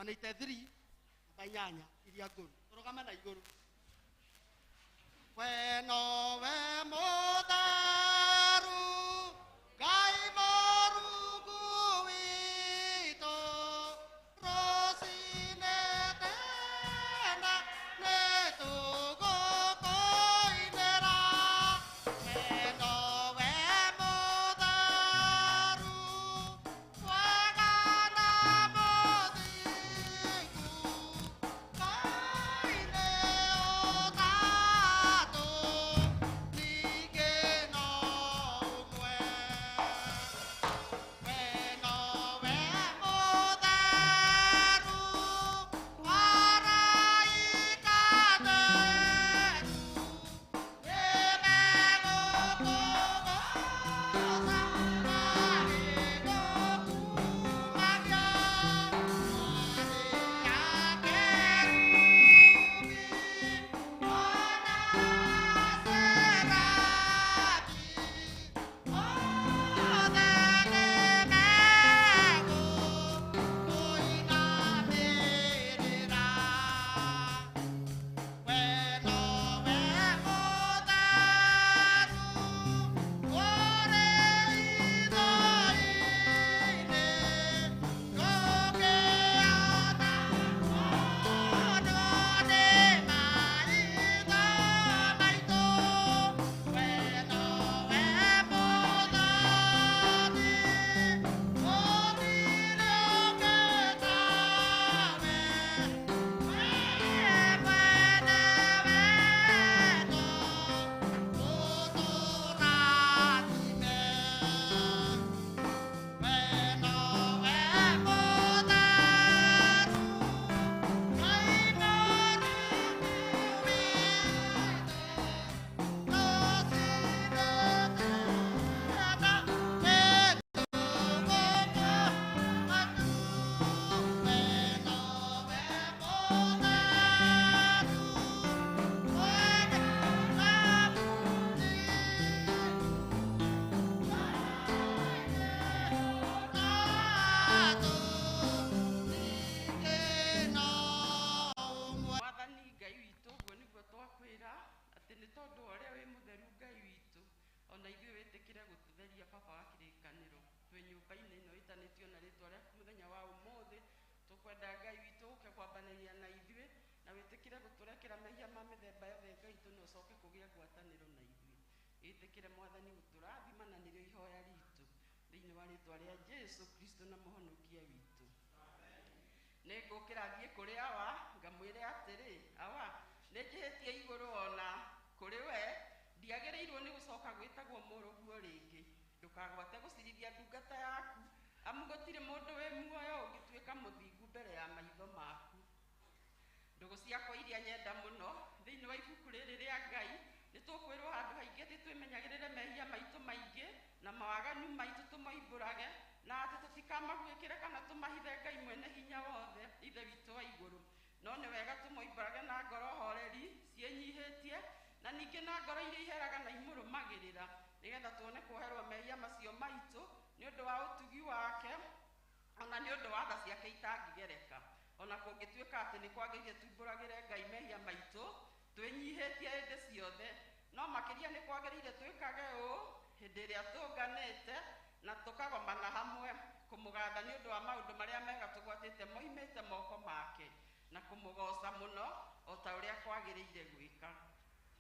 183 namba 8 iria ngũrũ. Tũrũgame na igũrũ. We nowe mũtheru, Ngai Mũrungu witũ, rũcinĩ tene nĩtũgũkũinĩra. We nowe mũtheru, mwega na mũthingu, Ngai nĩ ũtatũ, ningĩ no ũmwe. We nowe mũtheru, araika atheru, nĩmegũkũgooca na nĩgũkumagia. Marĩ akerubi, ona serafi, othe nĩmegũkũinamĩrĩra. We nowe mũtheru, ũrĩ itho-inĩ, ndũngĩhota kuonwo nĩ maitho maitũ. We nowe mũthoni, gũtirĩ ũngĩ tawe. We mwene wendo, ũtũrathime. We nowe mũtheru, Ngai Mũrungu witũ, rũcinĩ tene nĩtũgũkũmatu. We nowe mũtheru, mwega na mũthingu, Ngai nĩ ũtatũ, ningĩ no ũmwe. Mwathani Ngai witũ, ũguo nĩguo twakwĩra atĩ nĩ tondũ wa ũrĩa wĩ mũtheru Ngai witũ, ona ithuĩ wĩtĩkĩre gũtũtheria Baba wa kĩrĩkanĩro. Twĩ nyũmba-inĩ ĩno ĩtanĩtio na rĩtwa rĩaku mũthenya wa ũmũthĩ, tũkwenda Ngai witũ ũke kwambanĩria na ithuĩ na wĩtĩkĩre gũtũrekera mehia ma mĩthemba yothe Ngai witũ, na ũcoke kũgĩa ngwatanĩro na ithuĩ. Wĩtĩkĩre Mwathani gũtũrathima, na nĩrĩo ihoya ritũ thĩinĩ wa rĩtwa rĩa Jesu Kristo na mũhonokia witũ. Nĩ ngũkĩra thiĩ kũrĩ awa ngamwĩre atĩrĩ, awa, nĩ njĩhĩtie igũrũ ona kũrĩ we, ndiagĩrĩirwo nĩ gũcoka gwĩtagwo mũrũguo rĩngĩ. Ndũkagwate gũcirithia ndungata yaku, amu gũtirĩ mũndũ wĩ muoyo ũngĩtuĩka mũthingu mbere ya maitho maku. Ndũgũ ciakwa iria nyenda mũno, thĩinĩ wa ibuku rĩrĩ rĩa Ngai nĩ tũkwĩrwo handũ haingĩ atĩ twĩmenyagĩrĩre mehia maitũ maingĩ na mawaganu maitũ tũmoimbũrage, na atĩ tũtikamaguĩkĩre kana tũmahithe Ngai mwene hinya wothe, Ithe witũ wa igũrũ. No nĩ wega tũmoimbũrage na ngoro horeri ciĩnyihĩtie, na ningĩ na ngoro iria iheraga na imũrũmagĩrĩra, nĩgetha tuone kuoherwo mehia macio maitũ nĩ ũndũ wa ũtugi wake, ona nĩ ũndũ wa tha ciake itangĩgereka. Ona kũngĩtuĩka atĩ nĩ kwagĩrĩire tumbũragĩre Ngai mehia maitũ twĩnyihĩtie hĩndĩ ciothe, no makĩria nĩ kwagĩrĩire twĩkage ũũ hĩndĩ ĩrĩa tũnganĩte na tũkagomana hamwe, kũmũgatha nĩ ũndũ wa maũndũ marĩa mega tũgwatĩte moimĩte moko make, na kũmũgoca mũno o ta ũrĩa kwagĩrĩire gwĩka,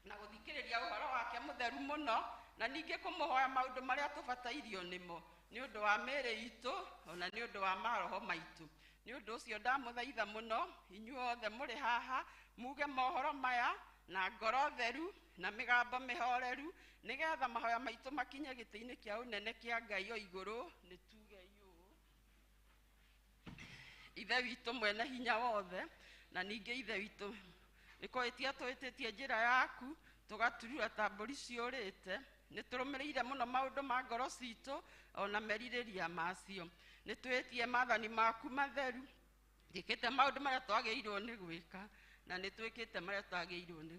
na gũthikĩrĩria ũhoro wake mũtheru mũno, na ningĩ kũmũhoya maũndũ marĩa tũbatairio nĩmo nĩ ũndũ wa mĩĩrĩ itũ ona nĩ ũndũ wa maroho maitũ. Nĩ ũndũ ũcio ndamũthaitha mũno inyuothe mũrĩ haha muge mohoro maya na ngoro theru na mĩgambo mĩhoreru, nĩgetha mahoya maitũ makinye gĩtĩ-inĩ kĩa ũnene kĩa Ngai o igũrũ. Nĩ tuge ũũ: Ithe witũ mwene hinya wothe, na ningĩ Ithe witũ, nĩ kũhĩtia tũhĩtĩtie njĩra yaku, tũgaturura ta mbũri ciũrĩte. Nĩ tũrũmĩrĩire mũno maũndũ ma ngoro citũ ona merirĩria macio. Nĩ twĩhĩtie maathani maku matheru, twĩkĩte maũndũ marĩa twagĩrĩirwo nĩ gwĩka, na nĩ twĩkĩte marĩa twagĩrĩirwo nĩ,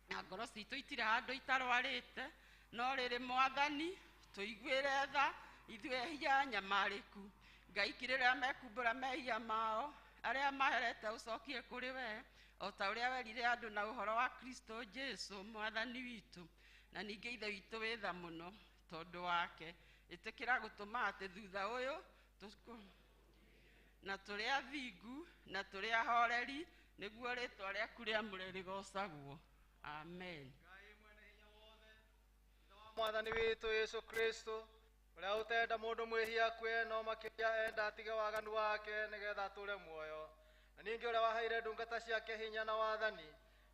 na ngoro citũ itirĩ handũ itarwarĩte. No rĩrĩ Mwathani, tũiguĩre tha ithuĩ ehia anyamarĩku. Ngai, kirĩrĩa mekumbũra mehia mao, Arĩa maherete ũcokie kũrĩ we o ta ũrĩa werire andũ na ũhoro wa Kristo Jesu mwathani witũ. Na ningĩ Ithe witũ wĩ tha mũno tondũ wake, ĩtĩkĩra gũtũma atĩ thutha ũyũ na tũrĩ athingu na tũrĩ ahoreri, nĩguo rĩtwa rĩaku rĩamũre rĩgocagwo. Amen. Mwathani witũ Yesu Kristo, ũrĩa ũtenda mũndũ mwĩhia akue, no makĩria enda atige waganu wake nĩgetha atũre muoyo. Na ningĩ ũrĩa waheire ndungata ciake hinya na wathani,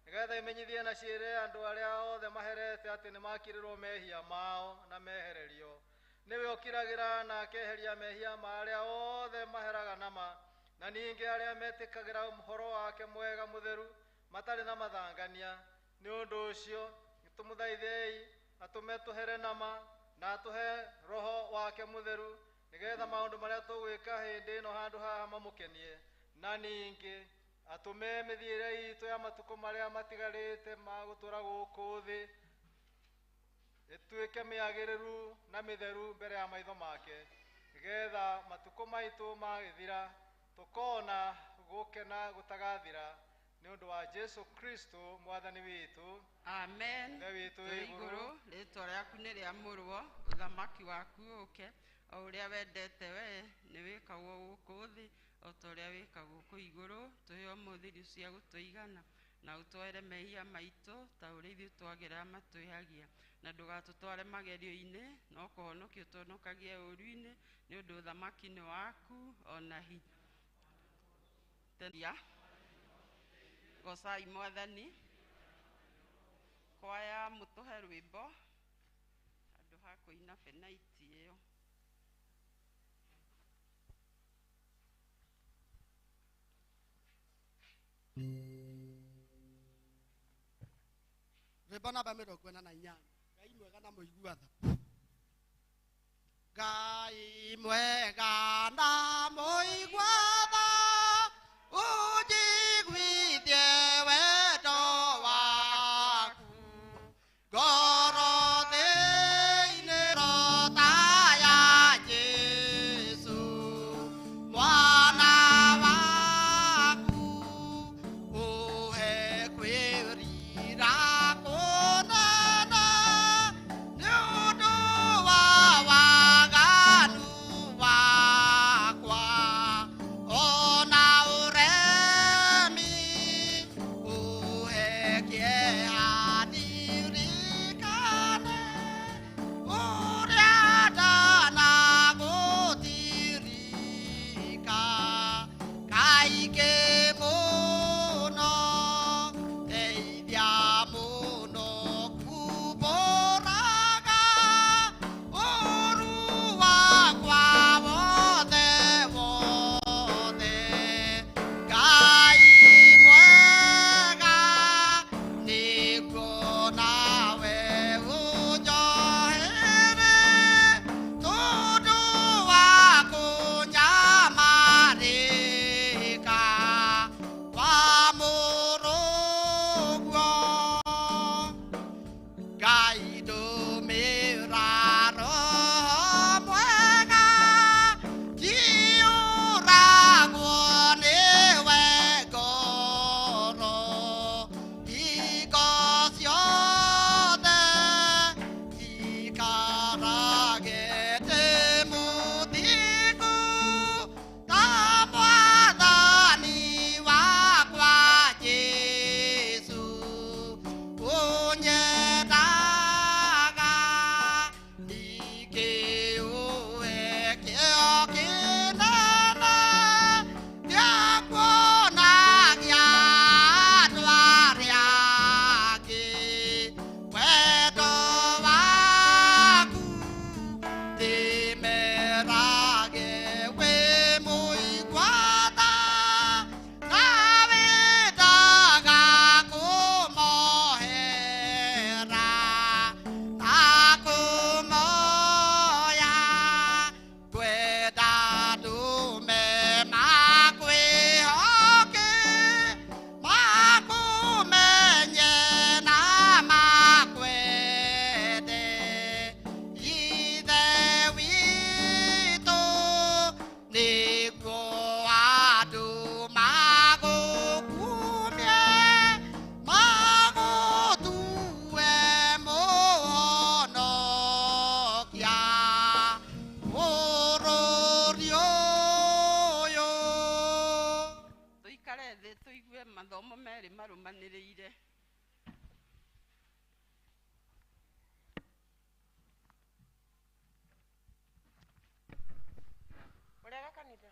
nĩgetha imenyithie na ciĩre andũ arĩa othe maherete atĩ nĩmakirĩrwo mehia mao na mehererio. Nĩwe ũkiragĩra na akeheria mehia ma arĩa othe maheraga nama, na ningĩ arĩa metĩkagĩra ũhoro wake mwega mũtheru matarĩ na mathangania. Nĩ ũndũ ũcio nĩtũmũthaithei atũme tũhere nama na atũhe roho wake mũtheru, nĩgetha maũndũ marĩa tũgwĩka hĩndĩ ĩno handũ haha mamũkenie. Na ningĩ atũme mĩthiĩre itũ ya matukũ marĩa matigarĩte ma gũtũũra gũkũ thĩ ĩtuĩke mĩagĩrĩru na mĩtheru mbere ya maitho make, nĩgetha matukũ maitũ magĩthira tũkona gũkena gũtagathira, nĩ ũndũ wa Jesu Kristo mwathani witũ. Amen. Ithe witũ Twĩ wĩ igũrũ, igũrũ, rĩtwa rĩaku nĩ rĩamũrwo, ũthamaki waku ũke, o ũrĩa wendete we nĩ wĩkagwo gũkũ thĩ o ta ũrĩa wĩkagwo kũu igũrũ. Tũhe ũmũthĩ irio cia gũtũigana, na ũtware mehia maitũ ta ũrĩa ithuĩ twagĩra matwĩhagia, na ndũgatũtware magerio-inĩ, no kũhonokia ũtũhonokagie ũũru-inĩ, nĩ ũndũ ũthamaki nĩ waku ona hinya. Gocai mwathani. Kwaya mũtũhe rwĩmbo handũ ha kũina benaiti ĩyo. Rwĩmbo namba 48. Ngai mwega na mũigua tha. Ngai mwega na mũigua tha, ũnjiguithie wendo waku. Ngoro thĩinĩ rota ya Jesũ, mwana waku, ũhe kwĩrira kũnene nĩ ũndũ wa waganu wakwa, ona ũremi, ũhe kĩeha ndirikane ũrĩa ndanagũtirika kaingĩ mũno, ndeithia mũno kumbũraga ũũru wakwa wothe wothe. Ngai mwega, nĩnguona we ũnjohere tondũ wa kũnyamarĩka. Tũikare thĩ tũigue mathomo merĩ marũmanĩrĩire. Ũrega kanitha.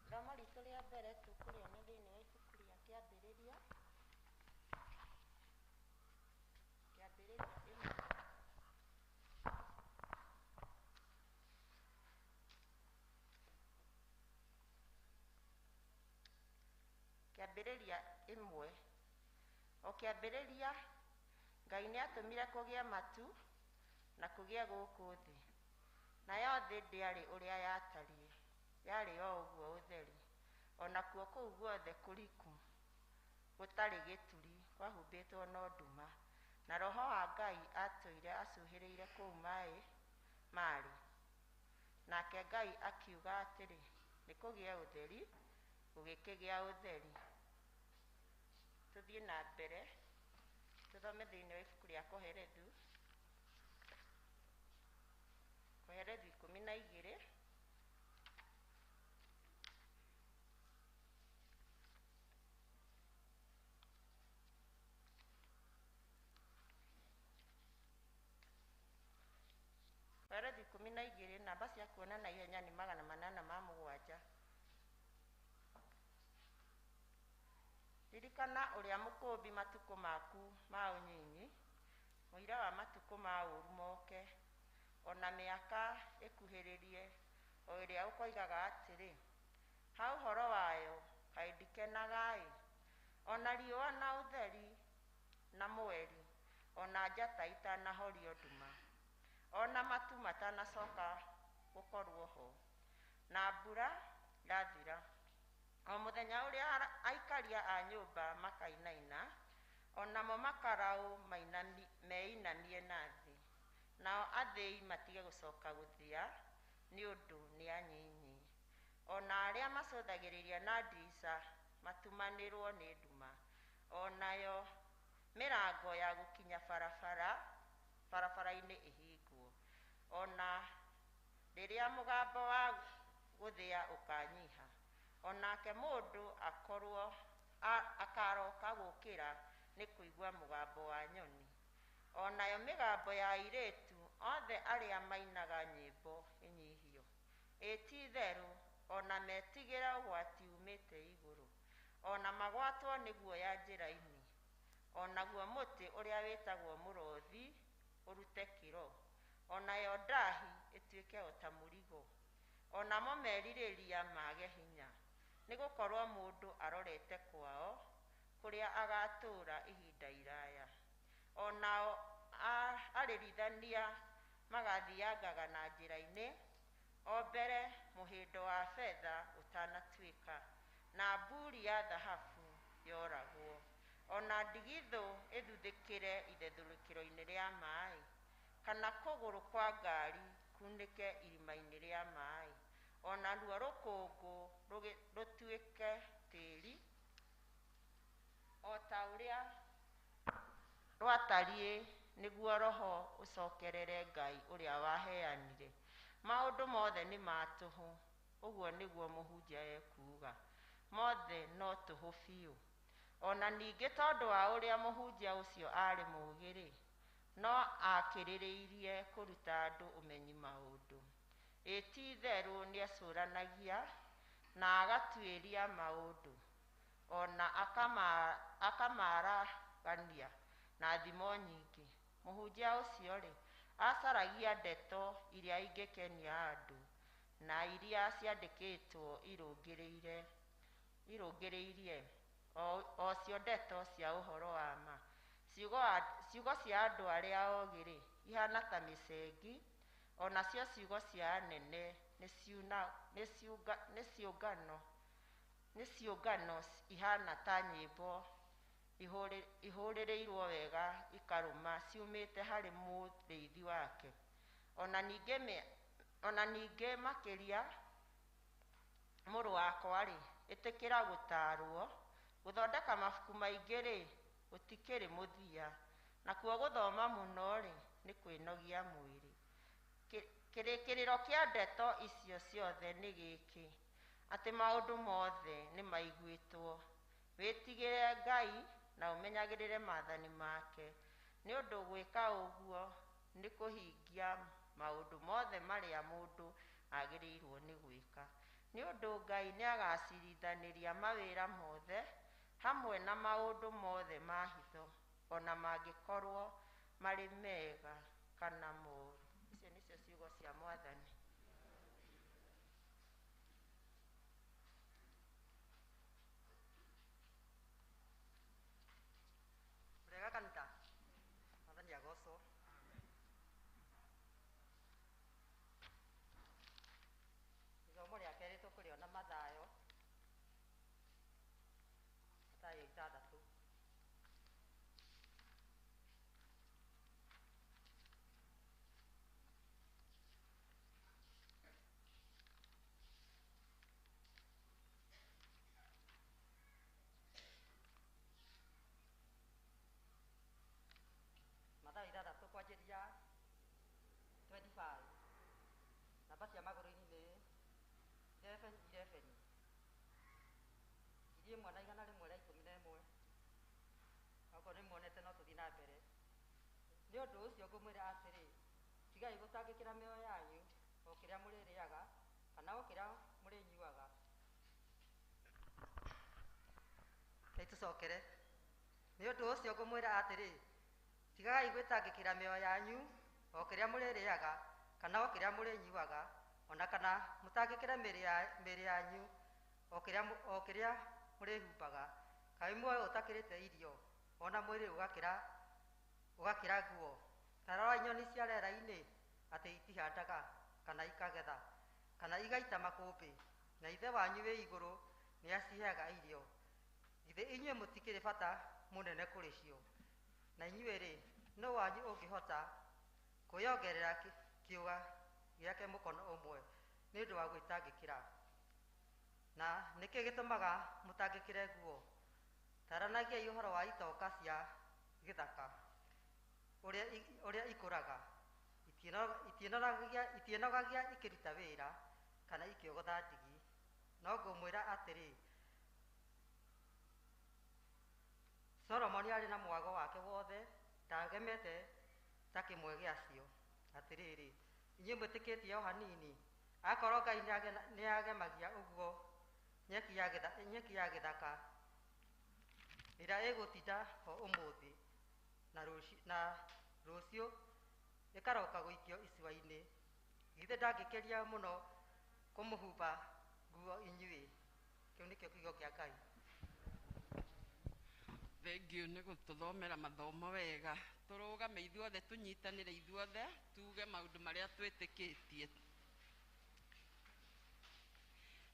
Ithomo ritũ rĩa mbere tũkũrĩona thĩinĩ wa ibuku rĩa Kĩambĩrĩria. Kĩambĩrĩria 1. Kĩambĩrĩria 1. O kĩambĩrĩria Ngai nĩatũmire kũgĩe matu na kũgĩe gũkũ thĩ. Nayo thĩ ndĩarĩ ũrĩa yatariĩ, yarĩ o ũguo ũtheri, o nakuo kũu guothe kũriku gũtarĩ gĩturi kwahumbĩtwo no nduma, na Roho wa Ngai atũire acuhĩrĩire kũu maĩ marĩ. Nake Ngai akiuga atĩrĩ, nĩkũgĩe ũtheri, gũgĩkĩgĩa ũtheri. Tũthiĩ na mbere tũthome thĩinĩ wa ibuku rĩa Kohelethu. Kohelethu 12. Kohelethu 12, namba cia kuona na ihenya nĩ 807. Ririkana ũrĩa mũkũmbi matukũ maku ma ũnyinyi, mũira wa matukũ ma ũũru moke, ona mĩaka ĩkuhĩrĩrie, o ĩrĩa ũkoigaga atĩrĩ, ha ũhoro wayo kaĩ ndikenaga-ĩ, ona riũa na ũtheri na mweri, ona njata itanahorio nduma, ona matu matanacoka gũkorwo ho, na mbura yathira. O mũthenya ũrĩa aikaria a nyũmba makainaina, onamo makaraũ meinamie na thĩ, nao athĩi matige gũcoka gũthĩa nĩ ũndũ nĩ anyinyi. Ona arĩa macũthagĩrĩria na ndirica matumanĩrwo nĩ nduma, onayo mĩrango ya gũkinya barabara-inĩ ĩhingwo, ona rĩrĩa mũgambo wa gũthĩa ũkanyiha, onake mũndũ akorwo akaroka gũkĩra nĩ kũigua mũgambo wa nyoni, onayo mĩgambo ya airĩtu othe arĩa mainaga nyĩmbo ĩnyihio. Ĩ ti itherũ, ona metigĩra ũgwati umĩte igũrũ, ona magwatwo nĩ guoya njĩra-inĩ, onaguo mũtĩ ũrĩa wĩtagwo mũrothi ũrute kĩro, onayo ndahi ĩtuĩke o ta mũrigo, onamo merirĩria mage hinya, nĩgũkorwo mũndũ arorete kwao kũrĩa agatũũra ihinda iraya. Onao arĩrithania magathiangaga na njĩra-inĩ, o mbere mũhĩndo wa betha ũtanatuĩka, na mburi ya thahabu yoragwo, ona ndigithũ ĩthuthĩkĩre ithethũkĩro-inĩ rĩa maĩ, kana kũgũrũ kwa ngari kunĩke irima-inĩ rĩa maĩ, onaruo rũkũngũ rũtuĩke tĩri, o ta ũrĩa rwatariĩ, nĩguo roho ũcokerere Ngai ũrĩa waheanire. Maũndũ mothe nĩ ma tũhũ, ũguo nĩguo mũhunjia ekuuga, mothe no tũhũ biũ. Ona ningĩ tondũ wa ũrĩa mũhunjia ũcio arĩ mũũgĩ-rĩ, no akĩrĩrĩirie kũruta andũ ũmenyi maũndũ. Ĩ ti itherũ nĩecũranagia na agatuĩria maũndũ, ona akamaragania na thimo nyingĩ. Mũhunjia ũcio-rĩ, acaragia ndeto iria ingĩkenia andũ, na iria ciandĩkĩtwo irũngĩrĩirie, o cio ndeto cia ũhoro wa ma. Ciugo cia andũ arĩa ogĩ-rĩ, ihana ta mĩcengi, onacio ciugo cia anene nĩ ciũngano ihana ta nyĩmbo ihũrĩrĩirwo wega ikarũma ciumĩte harĩ mũrĩithi wake. Ona ningĩ makĩria, mũrũ wakwa-rĩ, ĩtĩkĩra gũtaarwo. Gũthondeka mabuku maingĩ-rĩ, gũtikĩrĩ mũthia, nakuo gũthoma mũno-rĩ, nĩ kwĩnogia mwĩrĩ. Kĩrĩkĩrĩro kĩa ndeto icio ciothe nĩ gĩkĩ, Atĩ maũndũ mothe nĩ maiguĩtwo. Wĩtigĩre Ngai na ũmenyagĩrĩre maathani make, nĩ ũndũ gwĩka ũguo nĩ kũhingia maũndũ mothe marĩa mũndũ agĩrĩirwo nĩ gwĩka. Nĩ ũndũ Ngai nĩ agaciirithanĩria mawĩra mothe hamwe na maũndũ mothe ma hitho, ona mangĩkorwo marĩ mega kana moru. Icio nĩcio ciugo cia Mwathani. Ũrega kanitha, Mwathani agocwo. Ithomo rĩa kerĩ tũkũrĩona Mathayo, Mathayo 6. Mathayo 6 kwanjĩrĩria 25. Namba cia magũrũ-inĩ nĩ 11 11. 1111. Okorwo nĩ muonete no tũthiĩ na mbere. Nĩ ũndũ ũcio ngũmwĩra atĩrĩ, tigai gũtangĩkĩra mĩoyo yanyu, o kĩrĩa mũrĩrĩaga kana o kĩrĩa mũrĩnyuaga. Reke tũcokere. Nĩ ũndũ ũcio ngũmwĩra atĩrĩ, tigai gwĩtangĩkĩra mĩoyo yanyu, o kĩrĩa mũrĩrĩaga kana o kĩrĩa mũrĩnyuaga, ona kana mũtangĩkĩre mĩĩrĩ yanyu, o kĩrĩa mũrĩhumbaga. Kaĩ muoyo ũtakĩrĩte irio, ona mwĩrĩ ũgakĩra nguo? Ta rorai nyoni cia rĩera-inĩ, atĩ itihandaga kana ikagetha kana igaita makũmbĩ, na Ithe wanyu wĩ igũrũ nĩaciheaga irio. Githĩ inyuĩ mũtikĩrĩ bata mũnene kũrĩ cio? Na inyuĩ-rĩ, nũ wanyu ũngĩhota kwĩongerera kĩũga gĩake mũkono ũmwe nĩ ũndũ wa gwĩtangĩkĩra? Na nĩkĩ gĩtũmaga mũtangĩkĩre nguo? Taranagiai ũhoro wa itonga cia gĩthaka, ũrĩa ikũraga, itiĩnogagia ikĩruta wĩra kana ikĩogotha ndigi. No ngũmwĩra atĩrĩ, Solomoni arĩ na mwago wake wothe ndagemete ta kĩmwe gĩacio. Atĩrĩrĩ, inyuĩ mwĩtĩkĩtie o hanini, akorwo Ngai nĩagemagia ũguo nyeki ya gĩthaka ĩrĩa ĩgũtinda ho ũmũthĩ na rũciũ ĩkaroka gũikio icua-inĩ, githĩ ndangĩkĩria mũno kũmũhumba nguo inyuĩ? Kĩu nĩkĩo kiugo kĩa Ngai. Thengiũ nĩ gũtũthomera mathomo wega. Tũrũgame ithuothe, tũnyitanĩre ithuothe, tuge maũndũ marĩa twĩtĩkĩtie.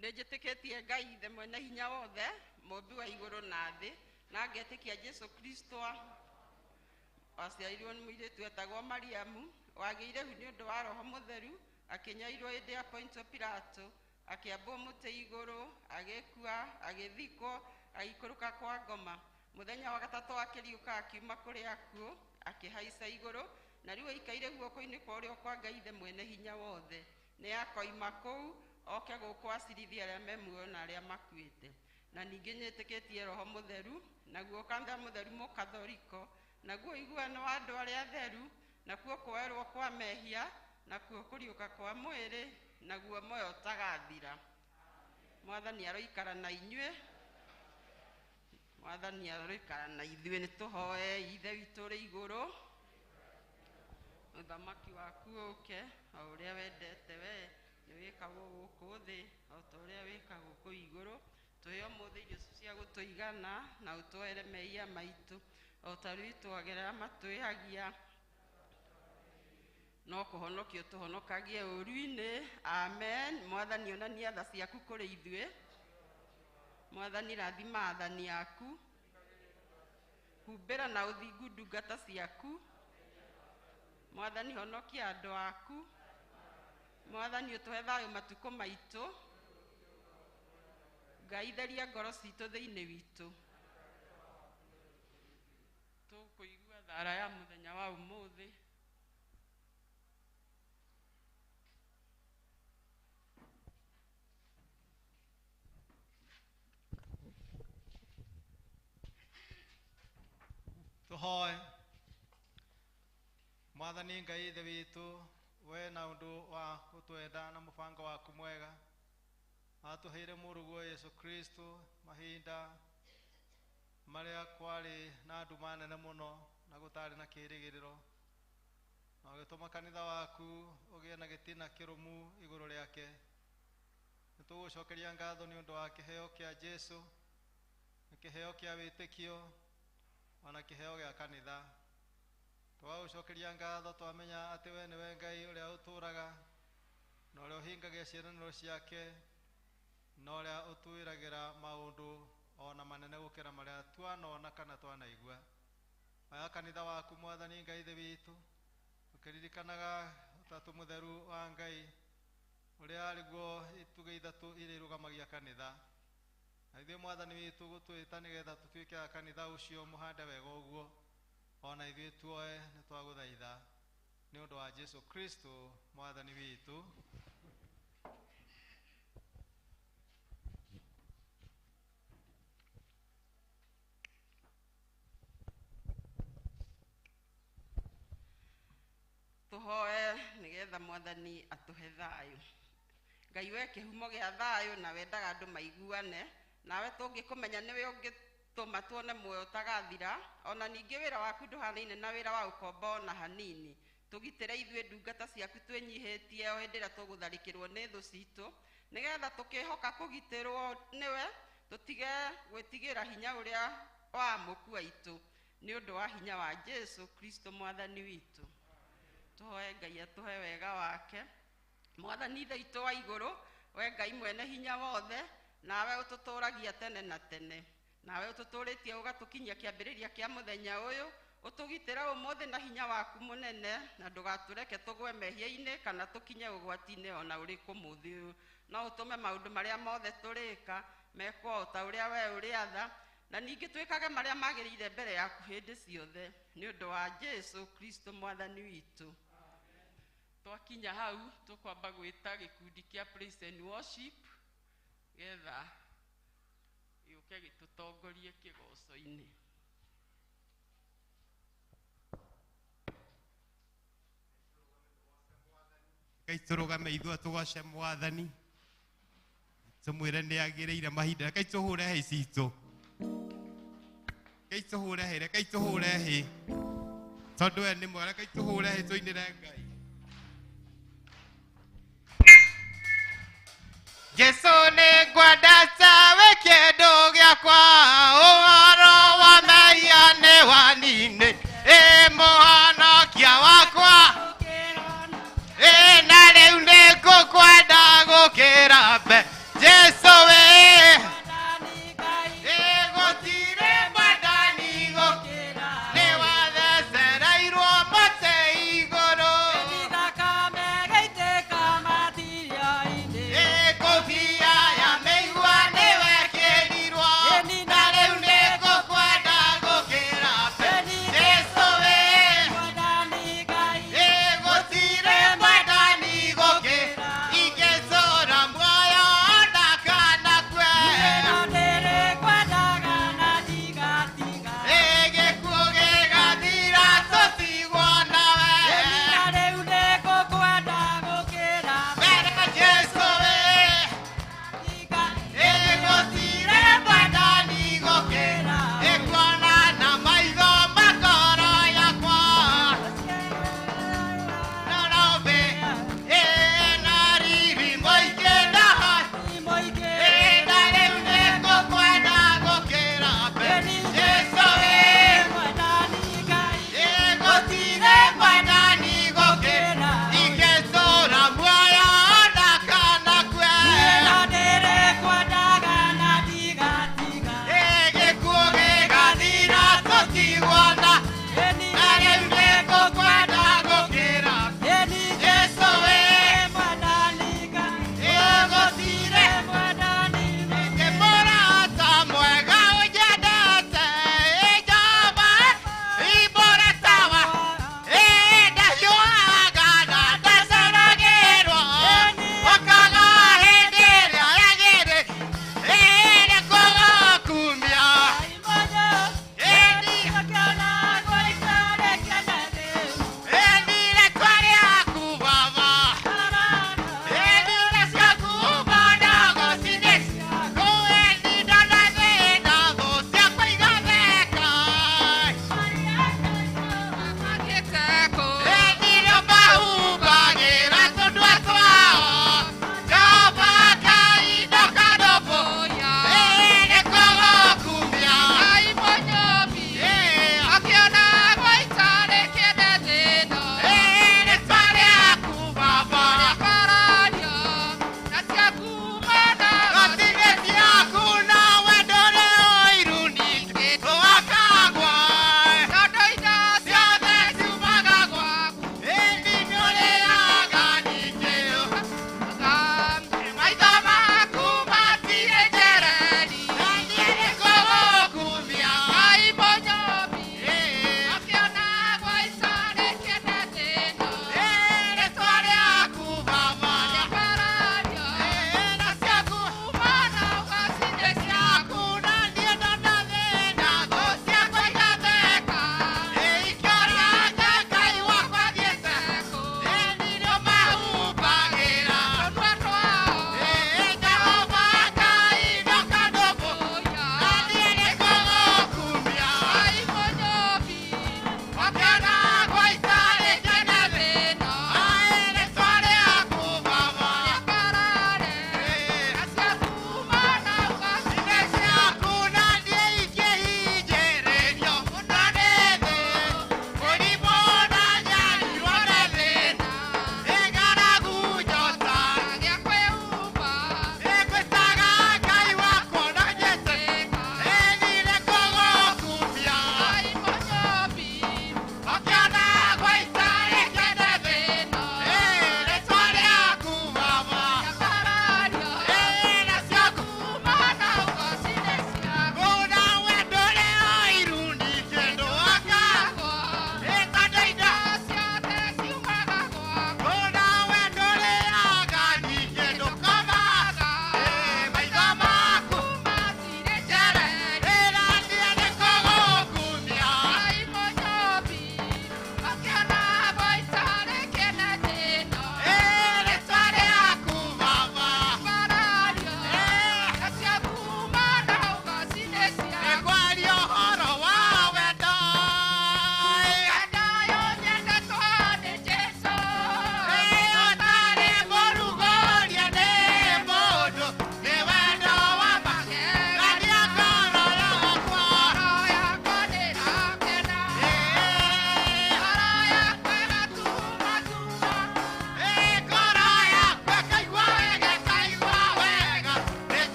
Nĩ njĩtĩkĩtie Ngai Ithe mwene hinya wothe, mũmbi wa igũrũ na thĩ, na ngetĩkia Jesũ Kristo waciarirwo nĩ mũirĩtu etagwo Mariamu, wagĩire hu nĩ ũndũ wa Roho Mũtheru, akĩnyarirwo hĩndĩ ya Pontio Pilato, akĩambwo mũtĩ igũrũ, agĩkua, agĩthikwo, agĩikũrũka kwa ngoma. Mũthenya wa gatatũ akĩriũka akiuma kũrĩ akuũ, akĩhaica igũrũ, na rĩu aikaire guoko-inĩ kwa ũrĩo kwa Ngai Ithe mwene hinya wothe. Nĩ akoima kũu oke gũkũ acirithie arĩa me muoyo na arĩa makuĩte. Na ningĩ nyĩtĩkĩtie Roho Mũtheru, naguo kanitha mũtheru mũkathoriko, naguo ũiguano wa andũ arĩa atheru, nakuo kwoerwo kwa mehia, nakuo kũriũka kwa mwĩrĩ, naguo muoyo ũtagathira. Mwathani aroikara na inyuĩ. Mwathani aroikara na ithuĩ. Nĩ tũhoe. Ithe witũ ũrĩ igũrũ, ũthamaki waku ũke, o ũrĩa wendete we nĩ wĩkagwo gũkũ thĩ o ta ũrĩa wĩkagwo kũu igũrũ. Tũhe ũmũthĩ irio cia gũtũigana, na ũtwoere mehia maitũ o ta rĩu twagerera matwĩhagia, no kũhonokio tũhonokagie ũũru-inĩ. Amen. Mwathani onania tha ciaku kũrĩ ithuĩ. Mwathani rathima athani aku, humbĩra na ũthingu ndungata ciaku. Mwathani honokia andũ aku. Mwathani ũtũhe thayũ matukũ maitũ. Ngai theria ngoro citũ thĩinĩ witũ. Tũkũigua thara ya mũthenya wa ũmũthĩ. Tũhoe. Mwathani Ngai Ithe witũ, we na ũndũ wa gũtwenda na mũbango waku mwega watũheire mũrũguo Yesu Kristo mahinda marĩa kwarĩ na nduma nene mũno na gũtarĩ na kĩĩrĩgĩrĩro, na ũgĩtũma kanitha waku ũgĩe na gĩtina kĩrũmu igũrũ rĩake. Nĩtũgũcokeria ngatho nĩ ũndũ wa kĩheo kĩa Jesu, nĩ kĩheo kĩa wĩtĩkio ona kĩheo gĩa kanitha. Tũgagũcokeria ngatho twamenya atĩ we nĩwe Ngai ũrĩa ũtũũraga na ũrĩa ũhingagia ciĩranĩro ciake na ũrĩa ũtwĩragĩra maũndũ ona manene gũkĩra marĩa twanona kana twanaigua. Oya kanitha waku Mwathani Ngai Ithe witũ, ũkĩririkanaga Ũtatũ Mũtheru wa Ngai ũrĩa arĩguo itugĩ ithatũ iria irũgamagia kanitha. Na ithuĩ Mwathani witũ gũtwĩta nĩgetha tũtuĩke a kanitha ũcio mũhande wega ũguo, ona ithuĩ tuoe nĩ twagũthaitha nĩ ũndũ wa Jesu Kristo Mwathani witũ. Tũhoe nĩgetha Mwathani atũhe thayũ. Ngai we kĩhumo gĩa thayũ na wendaga andũ maiguane, nawe tũngĩkũmenya nĩwe ũngĩtũma tuone muoyo ũtagathira. Ona ningĩ wĩra waku ndũhanaine na wĩra wa ũkombo ona hanini. Tũgitĩre ithuĩ ndungata ciaku twĩnyihĩtie o hĩndĩ ĩrĩa tũgũtharĩkĩrwo nĩ thũ citũ, nĩgetha tũkĩhoka kũgitĩrwo nĩwe tũtige gwĩtigĩra hinya ũrĩa wa mũku aitũ, nĩ ũndũ wa hinya wa Jesu Kristo Mwathani witũ. Tũhoe Ngai atũhe wega wake. Mwathani Ithe witũ wa igũrũ, we Ngai mwene hinya wothe, nawe ũtũtũragia tene na tene, nawe ũtũtũrĩtie ũgatũkinyia kĩambĩrĩria kĩa mũthenya ũyũ, ũtũgitĩre ũmũthĩ na hinya waku mũnene, na ndũgatũreke tũgwe mehia-inĩ kana tũkinye ũgwati-inĩ ona ũrĩkũ mũthĩ ũyũ. No ũtũme maũndũ marĩa mothe tũrĩka mekwo o ta ũrĩa we ũrĩatha, na ningĩ twĩkage marĩa magĩrĩire mbere yaku hĩndĩ ciothe, nĩ ũndũ wa Jesu Kristo Mwathani witũ. Twakinya hau tũkwamba gwĩta gĩkundi kĩa praise and worship getha gĩũke gĩtũtongorie kĩgoco-inĩ. Ngai tũrũgame ithuĩ tũgoce Mwathani, tũmwĩre nĩ agĩrĩire mahinda. Ngai tũhũre hĩ citũ, Ngai tũhũre hĩ, Ngai tũhũre hĩ, tondũ we nĩ mwega. Ngai tũhũre hĩ tũinĩre Ngai. Jesu nĩ ngwendete wĩ kĩndũ gĩakwa, ũhoro wa mehia nĩ wanini, ĩ mũhonokia wakwa, ĩ na rĩu nĩ ngũkwenda gũkĩra mbe. Jesu wĩ ĩ gũtirĩ mwathani gũkĩra, nĩ wathecereirwo mũtĩ igũrũ, ĩ ngũbia ya mĩigua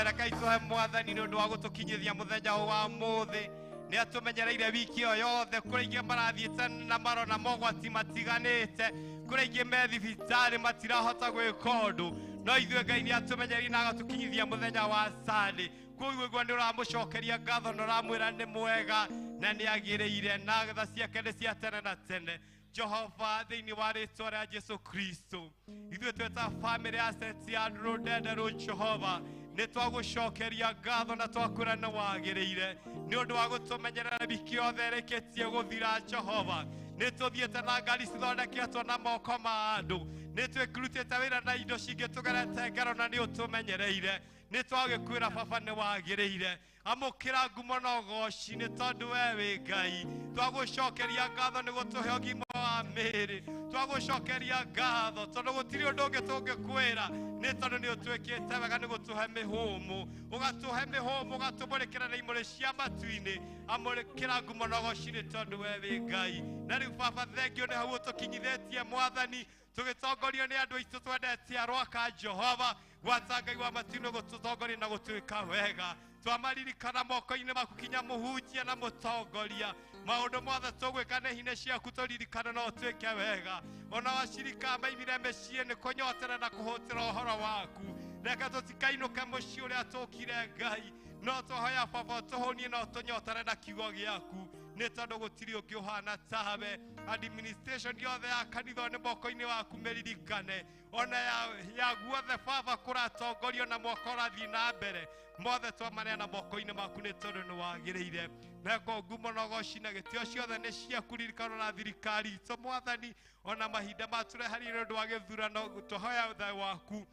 Reke itũhe mwathani nĩ ũndũ wa gũtũkinyithia mũthenya wa ũmũthĩ. Nĩ atũmenyereire wiki ĩyo yothe, kũrĩ aingĩ marathiĩte na marona mogwati matiganĩte, kũrĩ aingĩ me thibitarĩ matirahota gwĩka ũndũ, no ithuĩ Ngai nĩ atũmenyereire na agatũkinyithia mũthenya wa Sunday. Koguo igua nĩ ũramũcokeria ngatho na ũramwĩra nĩ mwega na nĩ agĩrĩire na tha ciake nĩ cia tene na tene. Jehova, thĩinĩ wa rĩtwa rĩa Jesu Kristo, ithuĩ twĩta bamĩrĩ ya St. Andrew Ndenderũ, Jehova, nĩ twagũcokeria ngatho na twakwĩra nĩ wagĩrĩire nĩ ũndũ wa gũtũmenyerera wiki yothe ĩrĩkĩtie gũthira. Jehova, nĩ tũthiĩte na ngari cithondeketwo na moko ma andũ, nĩ twĩkirutĩte wĩra na indo cingĩ tũgerete ngero na nĩ ũtũmenyereire. Nĩ twagĩkwĩra baba nĩ wagĩrĩire. Amũkĩra ngumo na ũgoci nĩ tondũ we wĩ Ngai. Twagũcokeria ngatho nĩ gũtũhe ũgima wa mĩĩrĩ. Twagũcokeria ngatho tondũ gũtirĩ ũndũ ũngĩ tũngĩkwĩra nĩ tondũ nĩ ũtwĩkĩte wega nĩ gũtũhe mĩhũmũ, ũgatũhe mĩhũmũ, ũgatũmũrĩkĩra na imũrĩ cia matu-inĩ. Amũkĩra ngumo na ũgoci nĩ tondũ we wĩ Ngai. Na rĩu baba, thengio nĩ hau ũtũkinyithĩtie mwathani, tũgĩtongorio nĩ andũ aitũ twendete a Rwaka. Jehova, gwata Ngai wa matu-inĩ gũtũtongoria na gũtwĩka wega. Twamaririkana moko-inĩ maku kinya mũhunjia na mũtongoria, maũndũ mothe tũgwĩka nĩ hinya ciaku tũririkane no ũtwĩke wega. Ona wacirika maimire mĩciĩ nĩ kũnyotera na kũhũtĩra ũhoro waku. Reke tũtikainũke mũciĩ ũrĩa tũkire Ngai, no tũhoya baba ũtũhũnie na ũtũnyotere na kiugo gĩaku nĩ tondũ gũtirĩ ũngĩ ũhana tawe. Administration yothe ya kanitha nĩ moko-inĩ waku mĩririkane, ona ya guothe baba kũratongorio na mwaka ũrathiĩ na mbere, mothe twamaneana moko-inĩ maku nĩ tondũ nĩ wagĩrĩire. Meko ngumo na ũgoci na gĩtĩo ciothe nĩ ciaku. Ririkano na thirikari itũ mwathani, ona mahinda matũreharĩrie nĩ ũndũ wa gĩthurano, tũhoya thayũ waku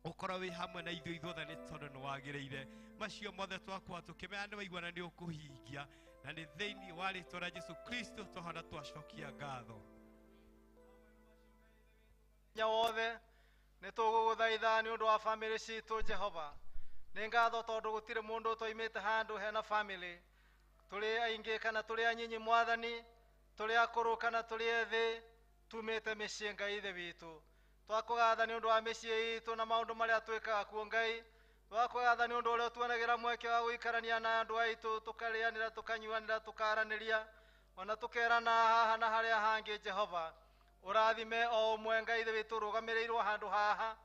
ũkorwo wĩ hamwe na ithuĩ ithuothe nĩ tondũ nĩ wagĩrĩire. Macio mothe twakwa tũkĩmenya nĩ waigua na nĩ ũkũhingia, na nĩ thĩinĩ wa rĩtwa rĩa Jesu Kristo twahona twacokia ngatho. Hinya wothe nĩ tũgũgũthaitha nĩ ũndũ wa bamĩrĩ citũ. Jehova, nĩ ngatho tondũ gũtirĩ mũndũ twaimĩte handũ hena bamĩrĩ, tũrĩ aingĩ kana tũrĩ anyinyi mwathani, tũrĩ akũrũ kana tũrĩ ethĩ, tumĩte mĩciĩ Ngai ithe witũ. Twakũgatha nĩ ũndũ wa mĩciĩ itũ na maũndũ marĩa twĩkaga kuo Ngai. Twakũgatha nĩ ũndũ ũrĩa ũtuonagĩra mweke wa gũikarania na andũ aitũ, tũkarĩanĩra, tũkanyuanĩra, tũkaranĩria, ona tũkerana haha na harĩa hangĩ. Jehova, ũrathime o ũmwe Ngai ithe witũ ũrũgamĩrĩirwo handũ haha.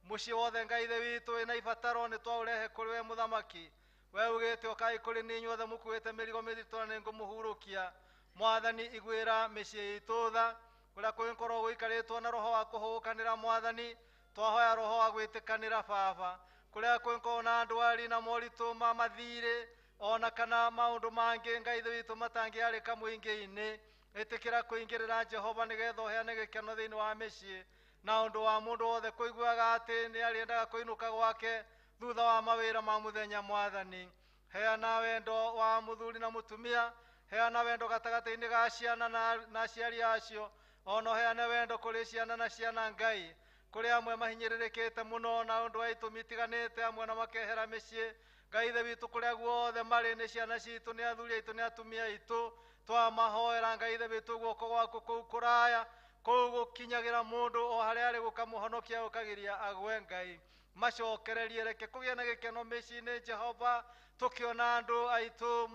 Mũciĩ wothe Ngai ithe witũ wĩna ibataro nĩ twaũrehe kũrĩ we mũthamaki. We ugĩte ũkai kũrĩ niĩ inyuothe mũkuĩte mĩrigo mĩritũ na nĩngũmũhurũkia. Mwathani, iguĩra mĩciĩ itũ tha kũrĩa kũngĩkorwo gũikarĩtwo na roho wa kũhũkanĩra mwathani, twahoya roho wa gwĩtĩkanĩra baba. Kũrĩa kũngĩkorwo na ndwari na moritũ ma mathirĩ ona kana maũndũ mangĩ Ngai ithe witũ matangĩarĩka mũingĩ-inĩ, ĩtĩkĩra kũingĩrĩra Jehova nĩgetha ũheane gĩkeno thĩinĩ wa mĩciĩ na ũndũ wa mũndũ wothe kũiguaga atĩ nĩ arĩendaga kũinũka gwake thutha wa mawĩra ma mũthenya. Mwathani, heana wendo wa mũthuri na mũtumia, heana wendo gatagatĩ-inĩ ga ciana na aciari acio, ona ũheane wendo kũrĩ ciana na ciana Ngai. Kũrĩ amwe mahinyĩrĩrĩkĩte mũno na ũndũ wa itũmi itiganĩte, amwe na makehera mĩciĩ Ngai ithe witũ kũrĩa guothe marĩ, nĩ ciana citũ, nĩ athuri aitũ, nĩ atumia aitũ, twamahoera Ngai ithe witũ guoko gwaku kũu kũraya kũu gũkinyagĩra mũndũ o harĩa arĩ gũkamũhonokia gũkagiria agwe Ngai. Macokererie, reke kũgĩe na gĩkeno mĩciĩ-inĩ Jehova, tũkĩona andũ aitũ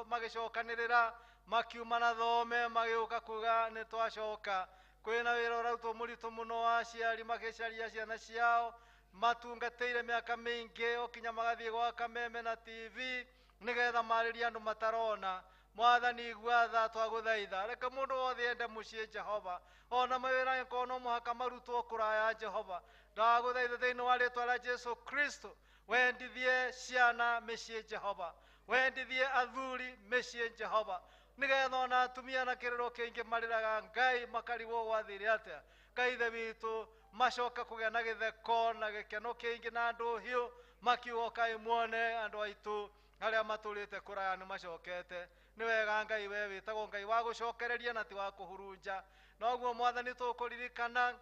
magĩcokanĩrĩra makiuma na thome magĩũka kuga nĩ twacoka. Kwĩna wĩra ũrarutwo mũritũ mũno wa aciari magĩcaria ciana ciao matungatĩire mĩaka mĩingĩ o kinya magathiĩ gwaka meme na TV nĩgetha marĩrie andũ matarona. Mwathani, igua tha, twagũthaitha, reke mũndũ wothe ende mũciĩ Jehova, ona mawĩra angĩkorwo no mũhaka marutwo kũraya Jehova, ndagũthaitha thĩinĩ wa rĩtwa rĩa Jesu Kristo, wendithie ciana mĩciĩ Jehova, wendithie athuri mĩciĩ Jehova, nĩgetha ona atumia na kĩrĩro kĩingĩ marĩraga Ngai makarigwo gwathire atĩa. Ngai ithe witũ, macoke kũgĩa na gĩtheko na gĩkeno kĩingĩ na ndũhiũ, makiuga ũkai muone andũ aitũ arĩa matũrĩte kũraya nĩ macokete. Nĩ wega Ngai, we wĩtagwo Ngai wa gũcokereria na ti wa kũhurunja. Noguo mwathani tũkũririkana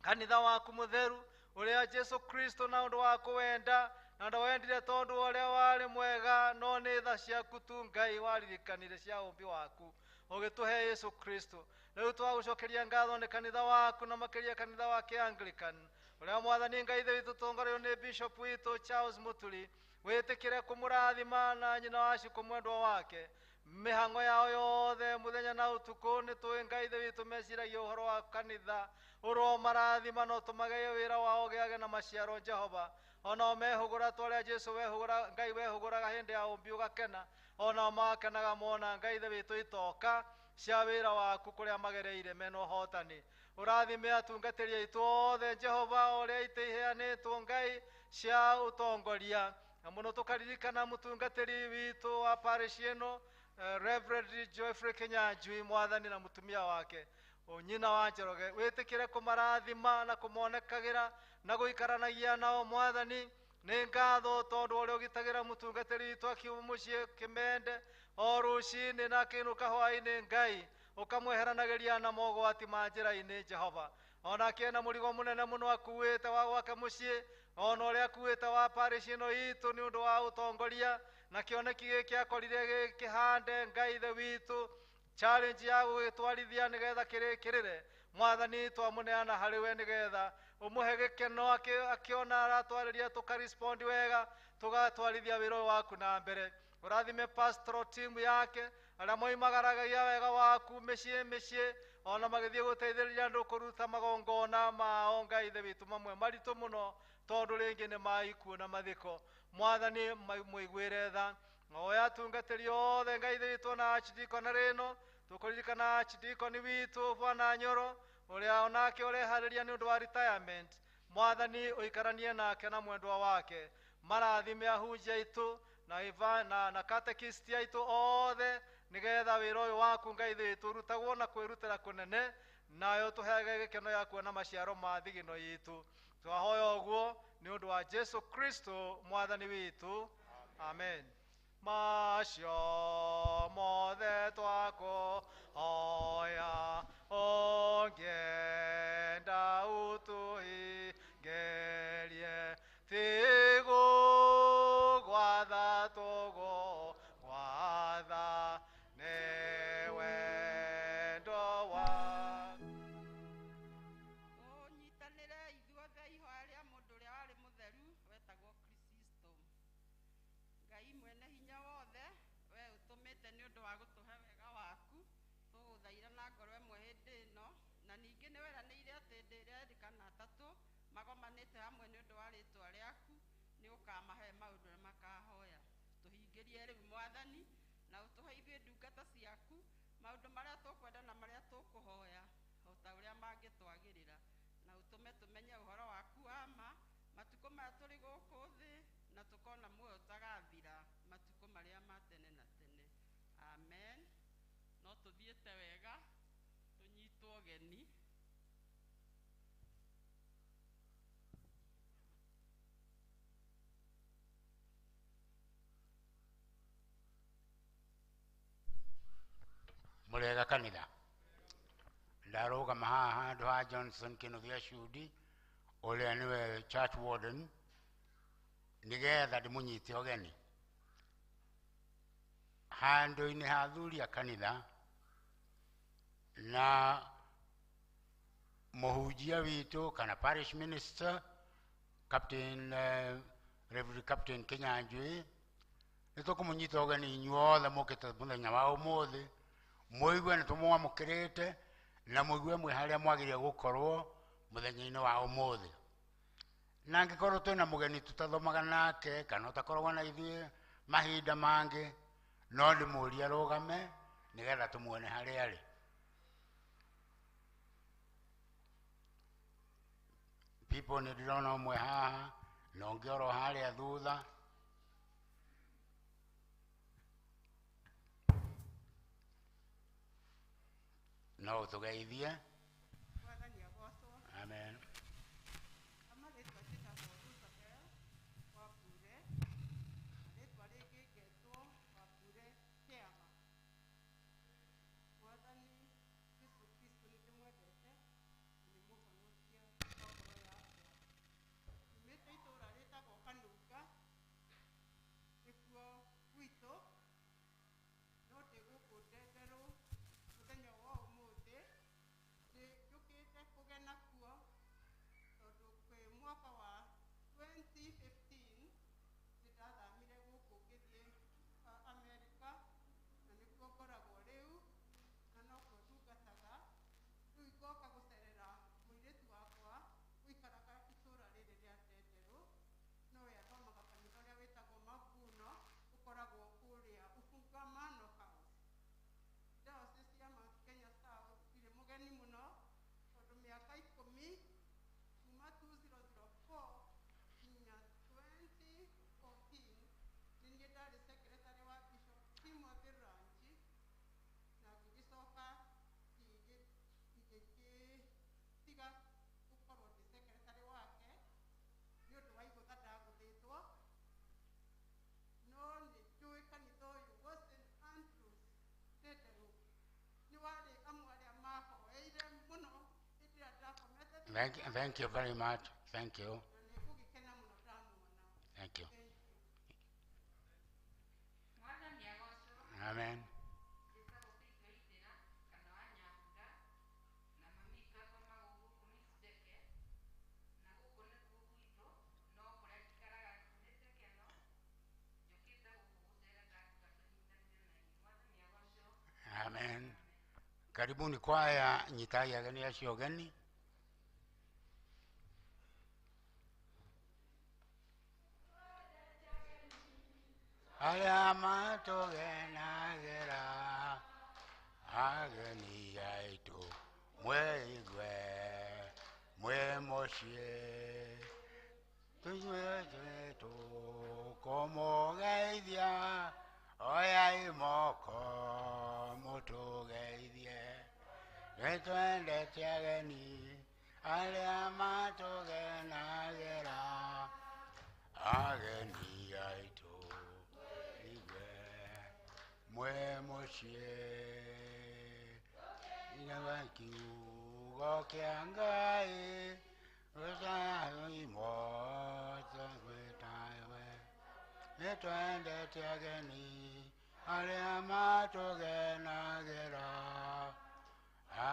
kanitha waku mũtheru ũrĩa Jesu Kristo na ũndũ wa kũwenda na ndawendire tondũ ũrĩa warĩ mwega, no nĩ tha ciaku tu Ngai waririkanire cia ũmbi waku ũgĩtũhe Yesu Kristo. Rĩu twagũcokeria ngatho nĩ kanitha waku na makĩria kanitha wa Kĩanglican Ũrĩa Mwathani Ngai Ithe witũ tũtongoreirwo nĩ Bishop witũ Charles Muturi, wĩtĩkĩre kũmũrathima na nyina wa Shiko mwendwa wake. Mĩhang'o yao yothe mũthenya na ũtukũ nĩ tũĩ Ngai Ithe witũ meciragia ũhoro wa kanitha. Ũromarathima na ũtũmage wĩra wao ũgĩage na maciaro Jehova. Onao mehũgũra ta ũrĩa Jesũ wehũgũra, Ngai wehũgũraga hĩndĩ ya ũmbi ũgakena. Onao magakenaga mona Ngai Ithe witũ itoka cia wĩra waku kũrĩa magereire mena ũhotani. Ũrathime atungatĩri aitũ othe Jehova, ũrĩa itĩ iheanĩtwo Ngai cia ũtongoria. Na mũno tũkaririkana mũtungatĩri witũ wa parish ĩno, Reverend Geoffrey Kinyanjui, Mwathani na mũtumia wake nyina wa Njoroge. Wĩtĩkĩre kũmarathima na kũmonekagĩra na gũikaranagia nao Mwathani. Nĩ ngatho tondũ ũrĩa ũgitagĩra mũtungatĩri witũ akiuma mũciĩ kĩmende o rũcinĩ na akĩinũka hwaĩ-inĩ Ngai, ũkamweheranagĩria na mogwati ma njĩra-inĩ Jehova. Onake ena mũrigo mũnene mũno akuĩte wa gwake mũciĩ, ona ũrĩa akuĩte wa parish ĩno itũ nĩ ũndũ wa ũtongoria na kĩoneki gĩkĩ akorire gĩkĩhande Ngai Ithe witũ, challenge ya gũgĩtwarithia nĩgetha kĩrĩkĩrĩre. Mwathani twamũneana harĩ we nĩgetha ũmũhe gĩkeno akĩona aratwarĩria, tũkarespondi wega, tũgatwarithia wĩra ũyũ waku na mbere. Ũrathime pastoral team yake arĩa moimagaragagia wega waku mĩciĩ mĩciĩ, ona magĩthiĩ gũteithĩrĩria andũ kũruta magongona mao Ngai Ithe witũ, mamwe maritũ mũno tondũ rĩngĩ nĩ ma ikuũ na mathiko. Mwathani mũiguĩre tha. Oya atungatĩri othe Ngai Ithe witũ na archdeacon rĩno, tũkũririkana archdeacon witũ Bwana Nyoro ũrĩa onake ũreharĩria nĩ ũndũ wa retirement. Mwathani ũikaranie nake na mwendwa wake. Marathime ahunjia aitũ na na, na catechist aitũ othe nĩgetha wĩra ũyũ waku Ngai Ithe witũ ũrutagwo na kwĩrutĩra kũnene, nayo tũheage gĩkeno ya kuona maciaro ma thigino itũ. Twahoya ũguo nĩ ũndũ wa Jesu Kristo Mwathani witũ, amen. Macio mothe twakũhoya ũngĩenda ũtũhingerie, tigũgwatha tũgũgwatha nĩ wendo waku. Tũnyitanĩre ithuothe ihoya rĩa mũndũ ũrĩa warĩ mũtheru wetagwo Chrysostom. Ngai mwene hinya wothe, we ũtũmĩte nĩ ũndũ wa gũtũhe wega waku, tũgũthaira na ngoro ĩmwe hĩndĩ ĩno, na ningĩ nĩ weranĩire atĩ hĩndĩ ĩrĩa erĩ kana atatũ magomanĩte hamwe nĩ ũndũ wa rĩtwa rĩaku, nĩ ũkamahe maũndũ marĩa makahoya. Tũhingĩrie rĩu Mwathani, na ũtũhe ithuĩ ndungata ciaku maũndũ marĩa tũkwenda na marĩa tũkũhoya o ta ũrĩa mangĩtwagĩrĩra, na ũtũme tũmenye ũhoro waku wa ma matukũ maya tũrĩ gũkũ thĩ, na tũkona muoyo ũtagathira matukũ marĩa ma tene na tene. Amen. No tũthiĩte wega, tũnyitwo ũgeni. Mũrĩega kanitha. Ndarũgama haha handũ ha Johnson Kĩnuthia Cudi ũrĩa nĩwe church warden, nĩgetha ndĩmũnyite ũgeni handũ-inĩ ha athuri a kanitha na mũhunjia witũ kana parish minister Captain, Reverend Captain Kinyanjui. Nĩ tũkũmũnyita ũgeni inyuothe mũkĩte mũthenya wa ũmũthĩ, mũigue nĩ tũmwamũkĩrĩte na mũigue mwĩ harĩa mwagĩrĩire gũkorwo mũthenya-inĩ wa ũmũthĩ. Na angĩkorwo twĩna mũgeni tũtathomaga nake kana ũtakoragwo na ithuĩ mahinda mangĩ, no ndĩmũrie arũgame nĩgetha tũmuone harĩa arĩ. People nĩ ndĩrona ũmwe haha na ũngĩ oro harĩa thutha. No ũtũgeithie. Mwathani agocwo. Amen. Amarĩtwa njĩtagwo Isabel Wambure, rĩtwa rĩngĩ ngetwo Wambure Kĩama. Mwathani Jesũ Kristo nĩ ndĩmwendete na nĩ mũhonokia wa ngoro yakwa. Nyumĩte itũũra rĩtagwo Kanunga, nĩkuo gwitũ, no ndĩ gũkũ Ndenderũ mũthenya wa ũmũthĩ, njũkĩte kũgena kuo. Thank you very much. Thank you. Na nĩ ngũgĩkena mũno ndamuona. Thank you. Thank you. Mwathani agocwo. Amen. Njĩtagwo Faith Waithĩra kana wa Nyambura, na mami witũ athomaga gũkũ Miss Njeke, na gũkũ nĩkuo gwitũ, no kũrĩa njikaraga nyumĩte Keno, njũkĩte gũkũ gũcera ndakiuga tũnyitanĩre na inyuĩ. Mwathani agocwo. Amen. Karibuni kwaya, nyitai ageni acio ũgeni. Arĩa matũgenagĩra ageni aitũ mwĩigue mwĩ mũciĩ tũinyuĩ tũkũmũgeithia oyai moko mũtũgeithie nĩtwendete ageni arĩa matũgenagĩra ageni aitũ igue mwĩ mũciĩ inaga kiugo kĩa Ngai rũcaimotagwĩtawe nĩtwendete ageni arĩa matũgenagĩra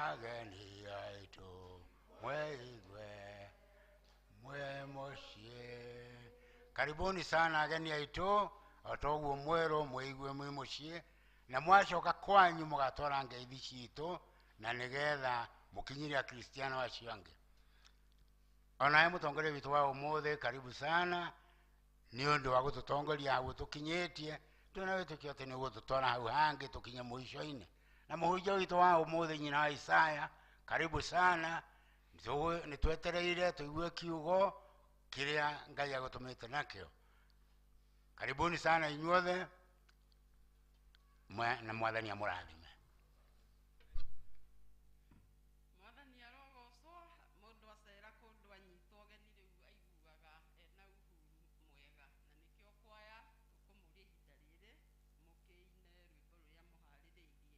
ageni aitũ mwĩigue mwĩ mũciĩ. Karibuni sana ageni aitũ, o toguo mwerwo mwĩigue mwĩ mũciĩ, na mwacoka kwanyu mũgatwara ngeithi citũ na nĩgetha mũkinyĩre akristiano acio angĩ. Onawe mũtongoria witũ wa ũmũthĩ, karibu sana nĩ ũndũ wa gũtũtongoria hau tũkinyĩtie, twĩna wĩtĩkio atĩ nĩ ũgũtũtwara hau hangĩ tũkinye mũico-inĩ. Na mũhunjia witũ wa ũmũthĩ, nyina wa Isaya, karibu sana, nĩ twetereire tũigue kiugo kĩrĩa Ngai agũtũmĩte nakĩo. Karibuni sana inyuothe, na Mwathani amũrathime. Mwathani arogocwo. Mũndũ acera kũndũ anyitwo ũgeni rĩu aiguaga ena uhuru mwega, na nĩkĩo kwaya tũkũmũria ihinda rĩrĩ mũkĩine rwĩmbo rũrĩa mũharĩrĩirie.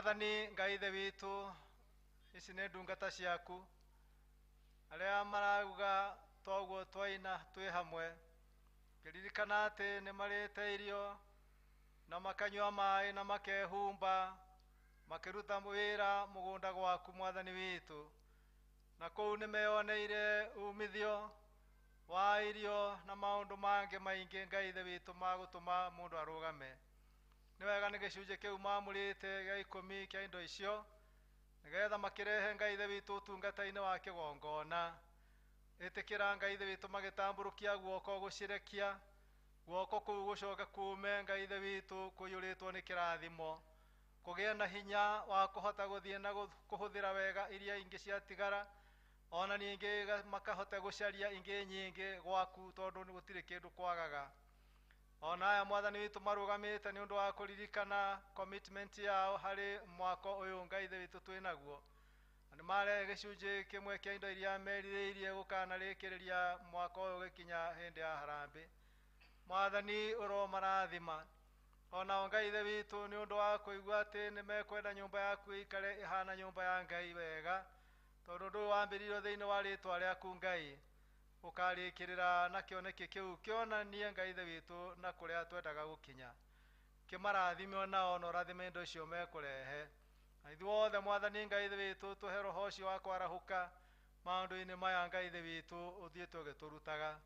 Mwathani Ngai Ithe witũ, ici nĩ ndungata ciaku arĩa marauga toguo twaina twĩ hamwe, ngĩririkana atĩ nĩ marĩte irio na makanyua maĩ na makehumba makĩruta wĩra mũgũnda gwaku Mwathani witũ, na kũu nĩ meyoneire umithio wa irio na maũndũ mangĩ maingĩ Ngai Ithe witũ ma gũtũma mũndũ arũgame. Nĩ wega nĩ gĩcunjĩ kĩu maamũrĩte gĩa ikũmi kĩa indo icio nĩgetha makĩrehe Ngai Ithe witũ ũtungata-inĩ wa kĩgongona. Ĩtĩkĩra Ngai Ithe witũ magĩtambũrũkia guoko gũcirekia, guoko kũu gũcoke kuume Ngai Ithe witũ kũiyũrĩtwo nĩ kĩrathimo, kũgĩe na hinya wa kũhota gũthiĩ na kũhũthĩra wega iria ingĩ ciatigara, ona ningĩ makahota gũcaria ingĩ nyingĩ gwaku tondũ gũtirĩ kĩndũ kwagaga. Ona aya Mwathani witũ marũgamĩte nĩ ũndũ wa kũririkana commitment yao harĩ mwako ũyũ Ngai Ithe witũ twĩ naguo, na nĩ marehe gĩcunjĩ kĩmwe kĩa indo iria merirĩirie gũkanarĩkĩrĩria mwaka ũyũ gĩkinya hĩndĩ ya harambĩ. Mwathani ũromarathima. Onao Ngai Ithe witũ nĩ ũndũ wa kũigua atĩ nĩ mekwenda nyũmba yaku ĩikare ĩhana nyũmba ya Ngai wega, tondũ ũndũ ũyũ wambĩrĩirio thĩinĩ wa rĩtwa rĩaku Ngai, ũkarĩkĩrĩra na kĩoneki kĩu kĩonanie Ngai Ithe witũ na kũrĩa twendaga gũkinya. Kĩmarathime onao na ũrathime indo icio mekũrehe. Na ithuothe Mwathani Ngai Ithe witũ tũhe roho ũcio wa kwarahũka maũndũ-inĩ maya Ngai Ithe witũ ũthiĩte ũgĩtũrutaga.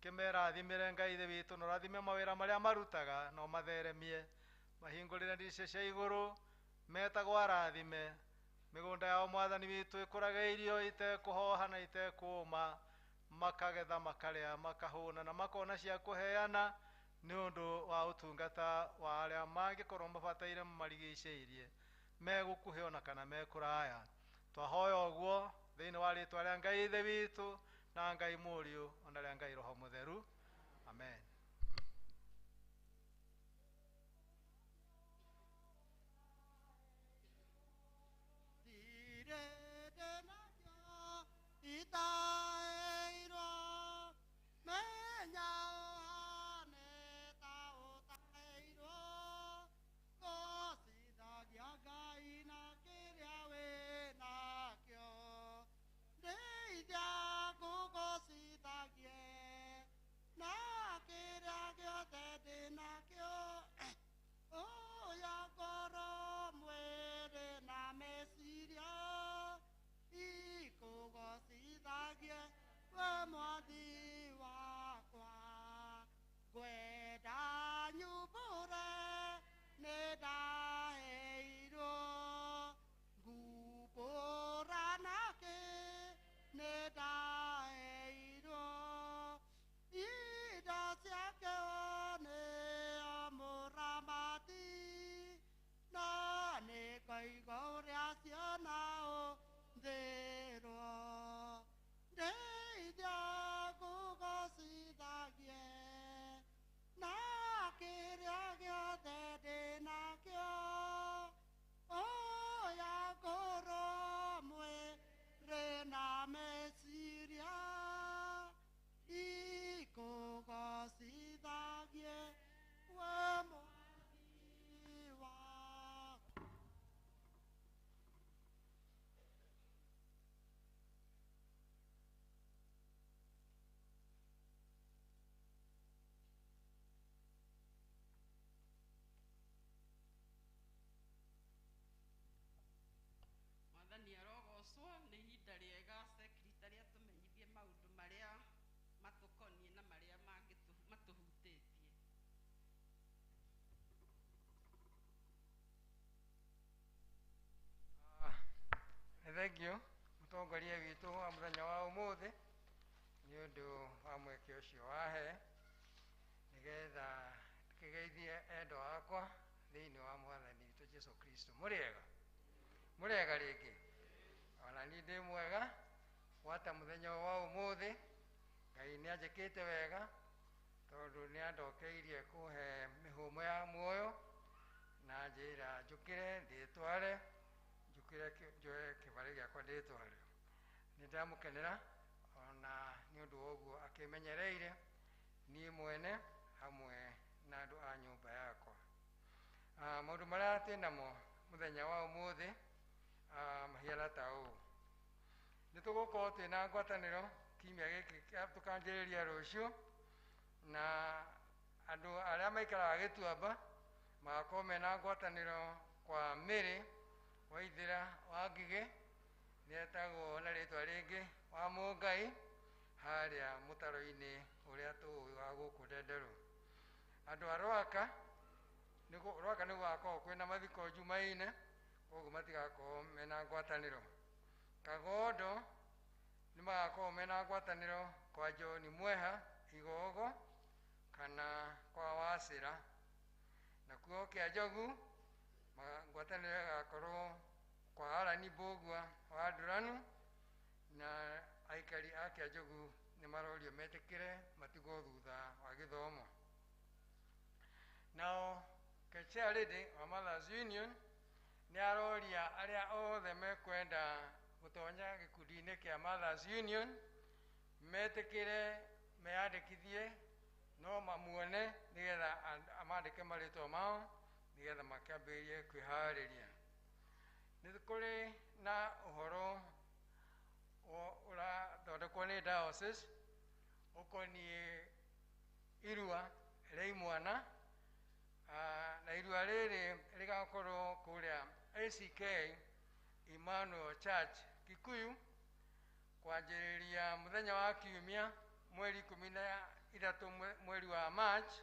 Kĩmerathimĩre Ngai Ithe witũ na ũrathime mawĩra marĩa marutaga na ũmatheremie, mahingũrĩre ndirica cia igũrũ metagwo arathime. Mĩgũnda yao Mwathani witũ ĩkũrage irio itekũhoha na itekũũma, makagetha makarĩa makahũna na makona cia kũheana nĩ ũndũ wa ũtungata wa arĩa mangĩkorwo mabataire marigicĩirie, megũkuhĩ ona kana mekũraya. Twahoya ũguo thĩinĩ wa rĩtwa rĩa Ngai Ithe witũ na Ngai Mũriũ ona rĩa Ngai Roho Mũtheru. Amen. Mwathani arogocwo nĩ ihinda rĩega secretary atũmenyithie maũndũ marĩa matũkoniĩ na marĩa matũhutĩtie. Nĩ thengio mũtongoria witũ wa mũthenya wa ũmũthĩ nĩ ũndũ wa mweke ũcio wahe nĩgetha ndĩkĩgeithie endwa akwa thĩinĩ wa Mwathani witũ Jesũ Kristo. Mũrĩega? Mũrĩega rĩngĩ? Ona niĩ ndĩ mwega gwata mũthenya wa ũmũthĩ. Ngai nĩ anjĩkĩte wega tondũ nĩ andokeirie kũhe mĩhũmũ ya muoyo na njĩra njũkĩre ndĩtware, njũkĩre njoe kĩbarĩ gĩakwa ndĩtware. Nĩ ndamũkenera ona nĩ ũndũ wa ũguo akĩmenyereire niĩ mwene hamwe na andũ a nyũmba yakwa. Maũndũ marĩa twĩ namo Mũthenya wa ũmũthĩ mahiana ta ũũ. Nĩ tũgũkorwo twĩna ngwatanĩro kiumia gĩkĩ tũkanjĩrĩria rũciũ, na andũ arĩa maikaraga Gĩtuamba magakorwo mena ngwatanĩro kwa Mĩrĩ Waithĩra wa Ngigĩ, nĩetagwo na rĩtwa rĩngĩ wa Mũngai, harĩa mũtaro-inĩ ũrĩa tũĩ wa gũkũ Ndenderũ. Andũ a Rwaka, Rwaka nĩ gũgakorwo kwĩna mathiko Jumaine, koguo matigakorwo mena ngwatanĩro. Kagondo nĩ magakorwo mena ngwatanĩro kwa John Mweha Igogo kana kwa Wacĩra. Nakuo Kĩanjogu ngwatanĩro ĩgakorwo kwa Arani Mbũgua wa Nduranu, na aikari a Kĩanjogu nĩ marorio metĩkĩre matigwo thutha wa gĩthomo. Nao chair lady wa Mothers Union nĩ aroria arĩa othe mekwenda gũtonya gĩkundi-inĩ kĩa Mothers Union metĩkĩre meyandĩkithie, no mamuone nĩgetha amandĩke marĩtwa mao nĩgetha makĩambĩrĩrie kwĩharĩria. Nĩ kũrĩ na ũhoro ũrathondekwo nĩ diocese ũkoniĩ irua rĩa imwana, na irua rĩrĩ rĩgakorwo kũrĩa ACK Emmanuel Church Kikuyu kwanjĩrĩria mũthenya wa kiumia mweri 13 mweri wa March,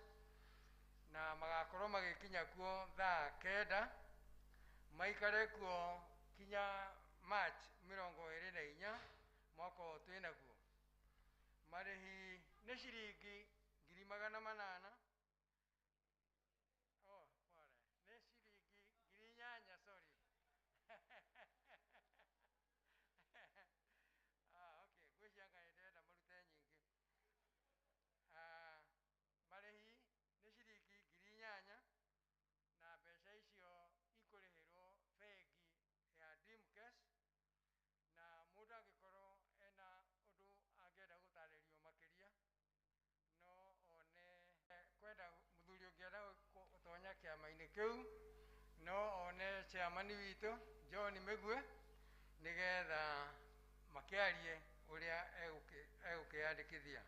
na magakorwo magĩkinya kuo thaa 9, maikare kuo kinya March 24 mwaka ũyũ twĩ naguo. Marĩhi nĩ ciringi 800,000. Oh, pole. Nĩ ciringi 8,000, sorry. Okay, ngwĩciria Ngai ndĩrenda marute nyingĩ. Marĩhi nĩ ciringi 8,000, na mbeca icio ikũrĩhĩrwo bengi ya Dreamcast, na mũndũ angĩkorwo ena ũndũ angĩenda gũtarĩrio makĩria no one kwenda mũthuri ũngĩenda gũtonya kĩama-inĩ kĩu no one chairman witũ John Mĩgue nĩgetha makĩarie ũrĩa egũkĩyandĩkithia.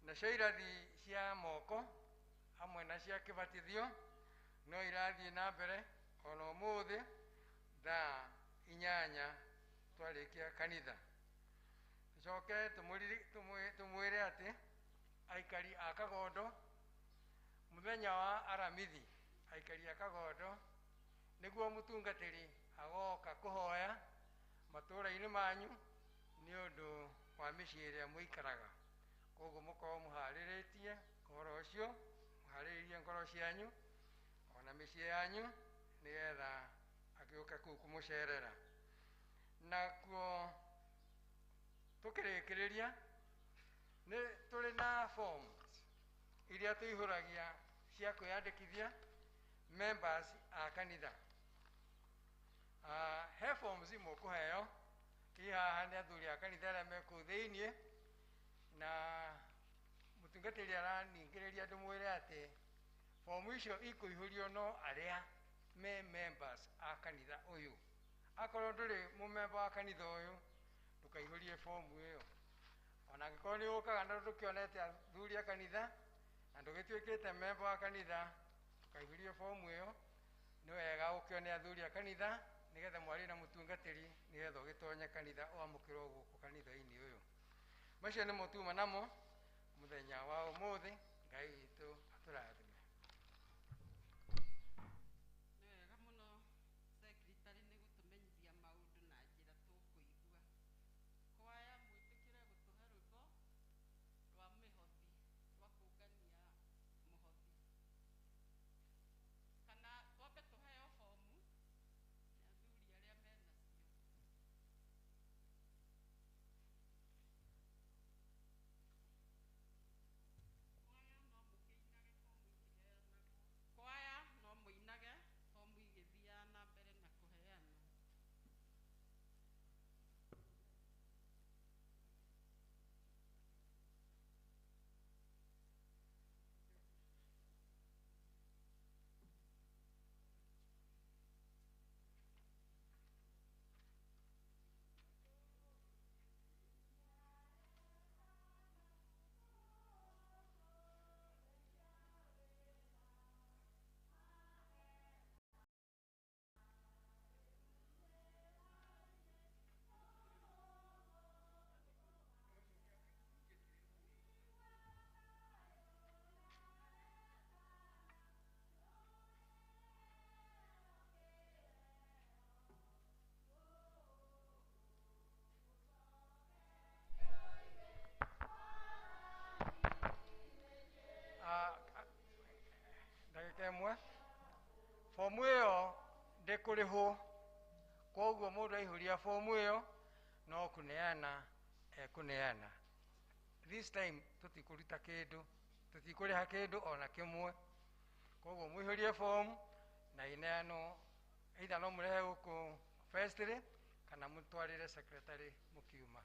Nacio irathi cia moko hamwe na cia kĩbatithio no irathiĩ na mbere ona ũmũthĩ thaa 8 twarĩkia kanitha. Tũcoke tũmwĩre atĩ aikari a Kagondo mũthenya wa Aramithi, aikari a Kagondo nĩguo mũtungatĩri agoka kũhoya matũũra-inĩ manyu nĩ ũndũ wa mĩciĩ ĩrĩa mũikaraga. Koguo mũkorwo mũharĩrĩtie ũhoro ũcio, mũharĩrĩrie ngoro cianyu ona mĩciĩ yanyu nĩgetha agĩũke kũu kũmũcerera. Nakuo tũkĩrĩkĩrĩria nĩ tũrĩ na forms iria tũihũragia cia kwĩyandĩkithia members a kanitha. He forms mũkũheo i haha nĩ athuri a kanitha arĩa me kũu thĩiniĩ, na mũtungatĩri araningĩrĩria ndĩmwĩre atĩ fomu icio ikũihũrio no arĩa me members a kanitha ũyũ. Akorwo ndũrĩ mũmemba wa kanitha ũyũ ndũkaihũrie fomu ĩyo. Ona angĩkorwo nĩ ũkaga na ndũkĩonete athuri a kanitha na ndũgĩtuĩkĩte memba wa kanitha, ndũkaihũrie fomu ĩyo. Nĩ wega ũkĩone athuri a kanitha nĩgetha mwarie na mũtungatĩri nĩgetha ũgĩtonye kanitha wamũkĩrwo gũkũ kanitha-inĩ ũyũ. Macio nĩmo tuma namo mũthenya wa ũmũthĩ. Ngai witũ atũrathime. Nĩ wega mũno secretary nĩ gũtũmenyithia maũndũ na njĩra tũkũigua. Kwaya mwĩtĩkĩre gũtũhe rwĩmbo rwa mĩhothi, rwa kũngania mũhothi, kana twambe tũheo fomu nĩ athuri arĩa menacio. Kwaya Tũtikũrĩhwo. Koguo mũndũ aihũria fomu ĩyo no kũneana ekũneana. This time tũtikũruta kĩndũ, tũtikũrĩha kĩndũ ona kĩmwe. Koguo mũihũrie fomu na ineanwo, either no mũrehe gũkũ vestry kana mũtwarĩre secretary mũkiuma.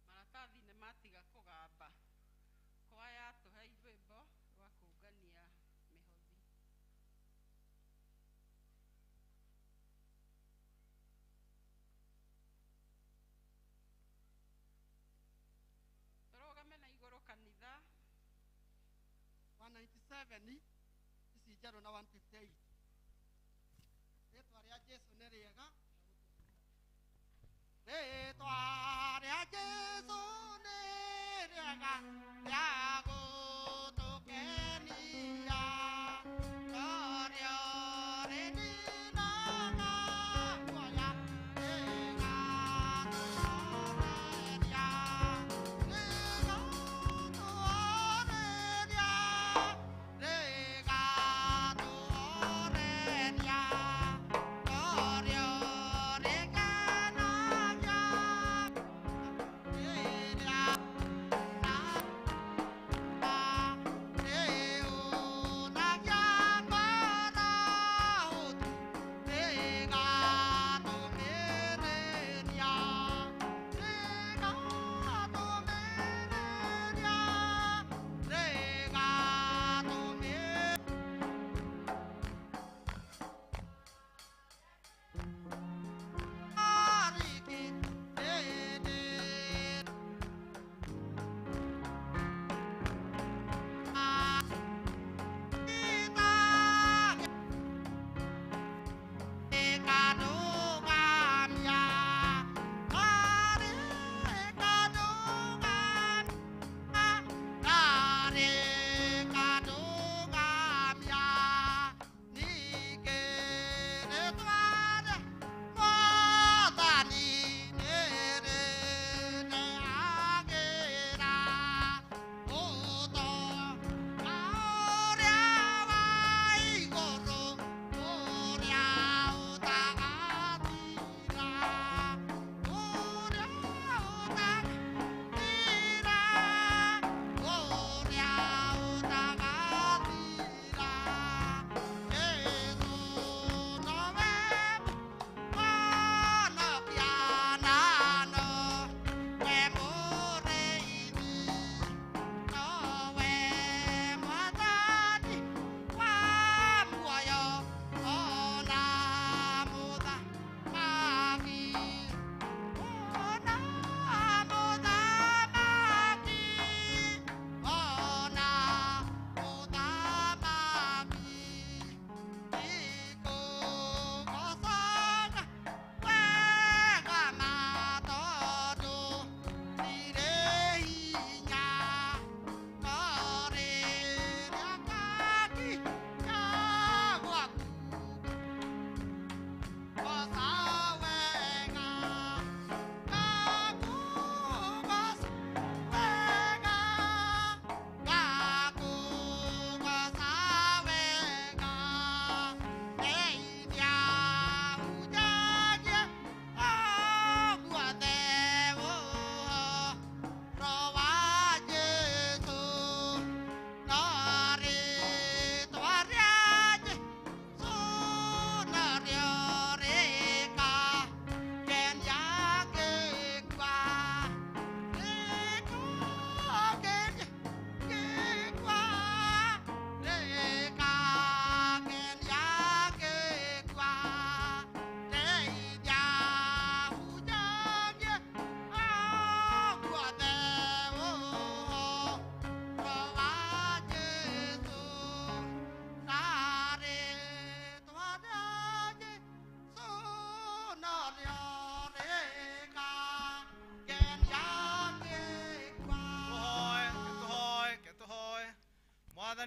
Maratathi nĩ matiga kũgamba. Kwaya tũhe rwĩmbo rwa kũngania mĩhothi. Tũrũgame na igũrũ kanitha. 197 ici njerũ na 158. Rĩtwa rĩa Jesũ nĩ rĩega. Rĩtwa rĩa Jesũ nĩ rĩega rĩa gũtũkenia. Norĩo rĩninaga guoya, rĩgatũhoreria. Rĩgatũhoreria, rĩgatũhoreria. Norĩo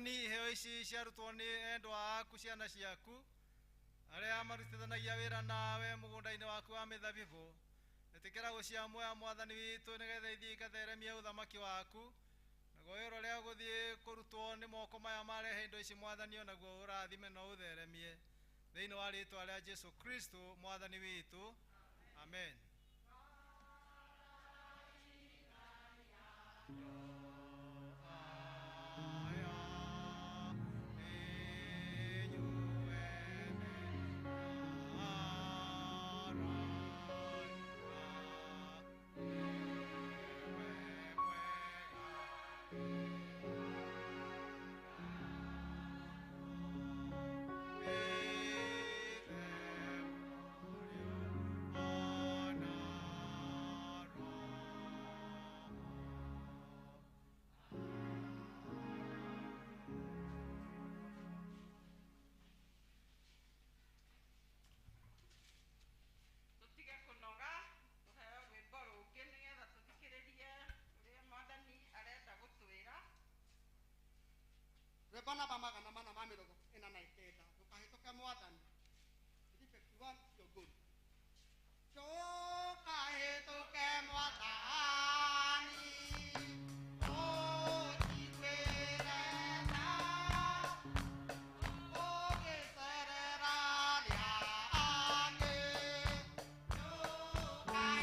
Mwathani, iheo ici ciarutwo nĩ endwa aku, ciana ciaku, arĩa marutithanagia wĩra nawe mũgũnda-inĩ waku wa mĩthabibũ. Ĩtĩkĩra gũciamũya Mwathani witũ, nĩgetha ithiĩ ikatheremie ũthamaki waku. Naguo wĩra ũrĩa ũgũthiĩ kũrutwo nĩ moko maya marehe indo ici, Mwathani, onaguo ũrathime na ũtheremie. Thĩinĩ wa rĩtwa rĩa Jesu Kristo Mwathani witũ, amen. Tũtige kũnoga, tũheo rwĩmbo rũngĩ nĩgetha tũthikĩrĩrie ũrĩa Mwathani arenda gũtwĩra. Rwĩmbo namba 449, ndũkahĩtũke Mwathani. 351 Ciongũri. Ndũkahĩtũke Mwathani, ũnjiguĩre tha, ũgĩcerera arĩa angĩ. Ndũkahĩtũke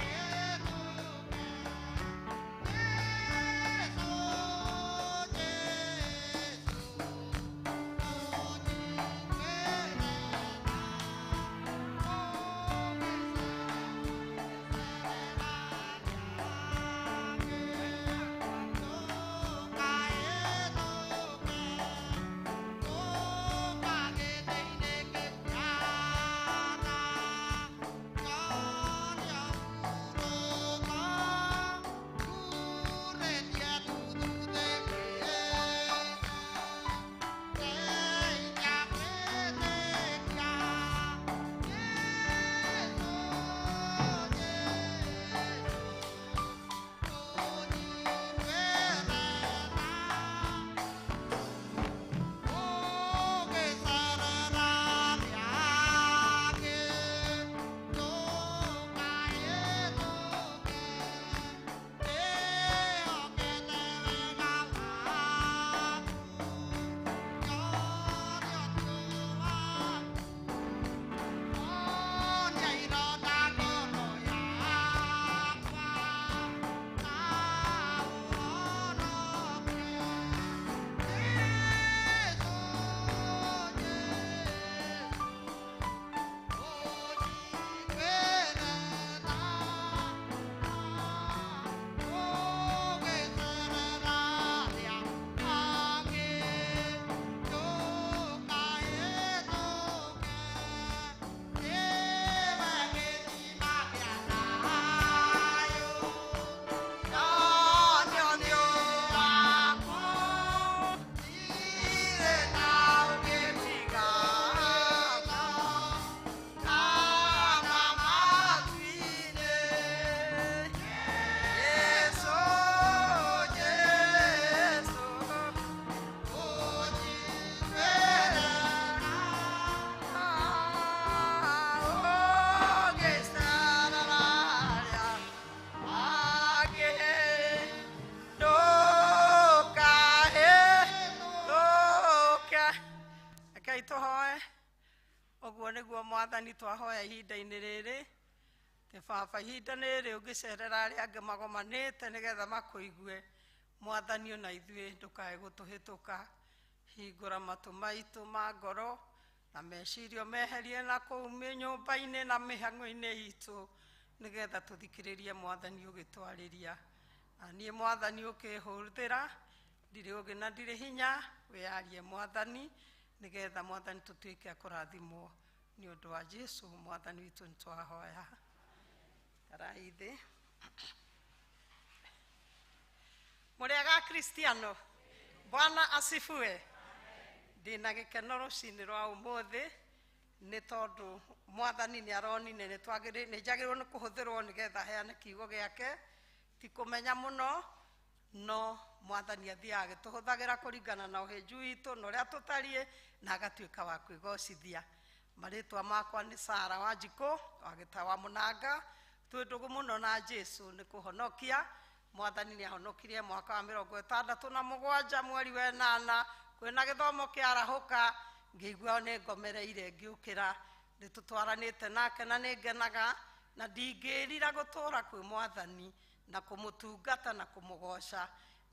Jesũ, Jesũ, ũnjiguĩre tha, Rekei tũhoe. Ũguo nĩguo Mwathani twahoya ihinda-inĩ rĩrĩ. Tĩ Baba, ihinda rĩrĩ ũngĩcerera arĩa angĩ magomanĩte nĩgetha makũigue. Mwathani, ona ithuĩ ndũkae gũtũhĩtũka. Hingũra matũ maitũ ma ngoro na mecirio meherie na kũu mĩnyũmba-inĩ na mĩhang'o-inĩ itũ, nĩgetha tũthikĩrĩrie Mwathani ũgĩtwarĩria. Na niĩ Mwathani ũkĩhũthĩra, ndirĩ ũgĩ na ndirĩ hinya, wĩyarie Mwathani, nĩgetha Mwathani tũtuĩke a kũrathimwo. Nĩ ũndũ wa Jesu Mwathani witũ nĩtwahoya. Tarai thĩ. Mũrĩega Kristiano? Bwana asifiwe. Ndĩna gĩkeno rũcinĩ rwa ũmũthĩ nĩ tondũ Mwathani nĩ aronire nĩ njagĩrĩirwo nĩ kũhũthĩrwo nĩgetha heane kiugo gĩake. Ti kũmenya mũno, No mwathani athiaga agĩtũhũthagĩra kũringana na ũhĩnju witũ na ũrĩa tũtariĩ, na agatuĩka wa kwĩgocithia. Marĩtwa makwa nĩ Sara Wanjikũ wa Gĩtawa Mũnanga. Twĩ ndũgũ mũno na Jesu nĩ kũhonokia. Mwathani nĩ ahonokirie mwaka wa 67 mweri wa 8, kwĩna gĩthomo kĩa arahũka, ngĩigua nĩ ngomereire ngĩũkĩra. Nĩ tũtwaranĩte nake na nĩ ngenaga na ndingĩrira gũtũũra kwĩ mwathani na kũmũtungata na kũmũgoca,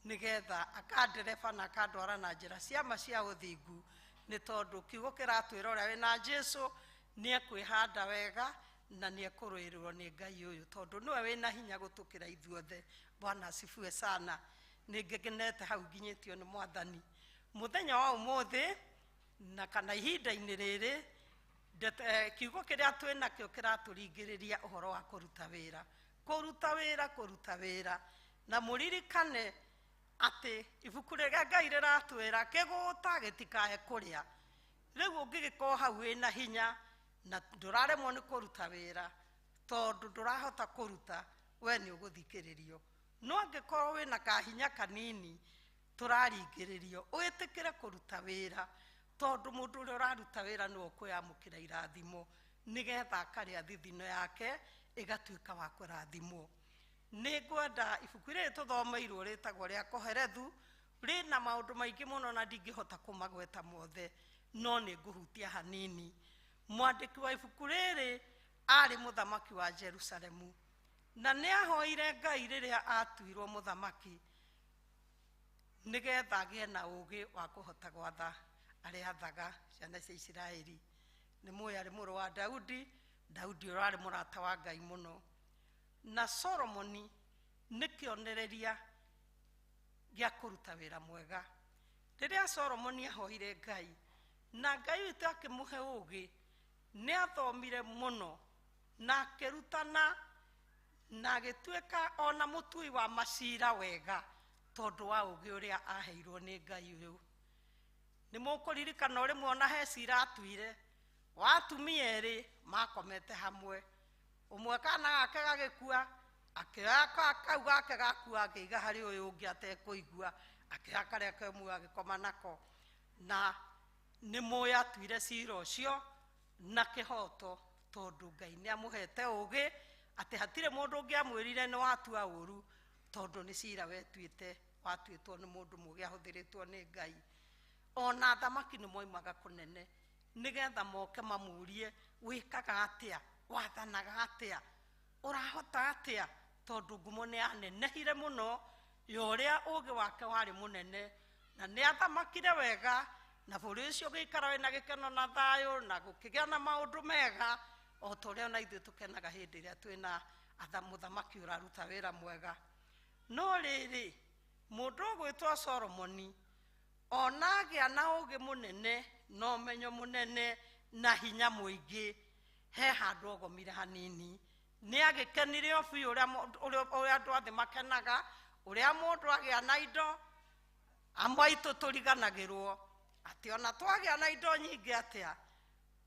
nĩgetha akandereba na akandwara na njĩra ciama cia ũthingu, nĩ tondũ kiugo kĩratwĩra ũrĩa wĩna Jesu nĩ ekwĩhanda wega na nĩ ekũrũĩrĩrwo nĩ Ngai ũyũ, tondũ nĩwe wĩna hinya gũtũkĩra ithuothe. Bwana asifiwe sana. Nĩ ngenete hau nginyĩtio nĩ mwathani mũthenya wa ũmũthĩ na kana ihinda-inĩ rĩrĩ. Kiugo kĩrĩa twĩ nakĩo kĩratũringĩrĩria ũhoro wa kũruta wĩra, kũruta wĩra, kũruta wĩra. Na mũririkane atĩ ibuku rĩrĩa Ngai rĩratwĩra kĩgũta gĩtikae kũrĩa. Rĩu ũngĩgĩkorwo hau wĩna hinya na ndũraremwo nĩ kũruta wĩra tondũ ndũrahota kũruta, we nĩ ũgũthikĩrĩrio. No angĩkorwo wĩna kahinya kanini, tũraringĩrĩrio wĩtĩkĩre kũruta wĩra, tondũ mũndũ ũrĩa ũraruta wĩra nĩwe ũkwĩamũkĩra irathimo, nĩgetha akarĩa thithino yake ĩgatuĩka wa kũrathimwo. Nĩ ngwenda ibuku rĩrĩ tũthomeirwo rĩtagwo rĩa Kohelethu, rĩna maũndũ maingĩ mũno na ndingĩhota kũmagweta mothe, no nĩ ngũhutia hanini. Mwandĩki wa ibuku rĩrĩ arĩ mũthamaki wa Jerusalemu, na nĩ ahoire Ngai rĩrĩa atuirwo mũthamaki, nĩgetha agĩe na ũũgĩ wa kũhota gwatha arĩa athaga ciana cia Isiraeli. Nĩ mũĩ arĩ mũrũ wa Daudi, Daudi ũrĩa warĩ mũrata wa Ngai mũno. Na Solomoni nĩ kĩonereria gĩa kũruta wĩra mwega. Rĩrĩa Solomoni ahoire Ngai na Ngai witũ akĩmũhe ũũgĩ, nĩ athomire mũno na akĩrutana na agĩtuĩka ona mũtui wa macira wega, tondũ wa ũũgĩ ũrĩa aheirwo nĩ Ngai ũyũ. Nĩ mũkũririkana ũrĩ mwona he cira atuire wa atumia erĩ makomete hamwe, ũmwe kana gake gagĩkua, akĩoya kau gake gakua akĩiga harĩ ũyũ ũngĩ atekũigua, akĩoya karĩa ke muoyo agĩkoma nako. Na nĩ mũĩ atuire cira ũcio na kĩhoto, tondũ Ngai nĩ amũhete ũũgĩ atĩ hatirĩ mũndũ ũngĩamwĩrire nĩ watua ũru, tondũ nĩ cira wetuĩte, watuĩtwo nĩ mũndũ mũũgĩ ahũthĩrĩtwo nĩ Ngai. Ona athamaki nĩ moimaga kũnene nĩgetha moke mamũrie, wĩkaga atĩa, wathanaga atĩa, ũrahota atĩa, tondũ ngumo nĩ yanenehire mũno ya ũrĩa ũũgĩ wake warĩ mũnene, na nĩ athamakire wega, na bũrũri ũcio ũgĩikara wĩna gĩkeno na thayũ na gũkĩgĩa na maũndũ mega, o ta ũrĩa ona ithuĩ tũkenaga hĩndĩ ĩrĩa twĩna mũthamaki ũraruta wĩra mwega. No rĩrĩ, mũndũ ũgwĩtwo Solomoni ona agĩa na ũũgĩ mũnene na ũmenyo mũnene na hinya mũingĩ, he handũ ogomire hanini. Nĩ agĩkenire o biũ ũrĩa andũ othe makenaga, ũrĩa mũndũ agĩa na indo. Amwe aitũ tũriganagĩrwo atĩ ona twagĩa na indo nyingĩ atĩa,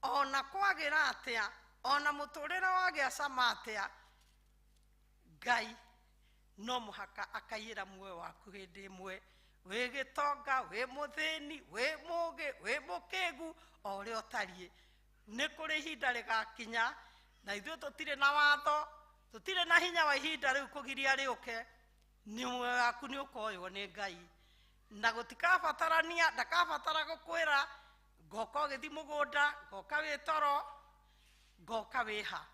ona kwagĩra atĩa, ona mũtũrĩre wagĩa cama atĩa, Ngai no mũhaka akaiyĩra muoyo waku hĩndĩ ĩmwe. Wĩ gĩtonga, wĩ mũthĩni, wĩ mũũgĩ, wĩ mũkĩgu, o ũrĩa ũtariĩ, nĩ kũrĩ ihinda rĩgakinya, na ithuĩ tũtirĩ na watho, tũtirĩ na hinya wa ihinda rĩu kũgiria rĩũke, nĩ muoyo waku nĩ ũkoywo nĩ Ngai. Na gũtikabatarania, ndakabatara gũkwĩra ngoka ũgĩthiĩ mũgũnda, ngoka wĩ toro, ngoka wĩ ha.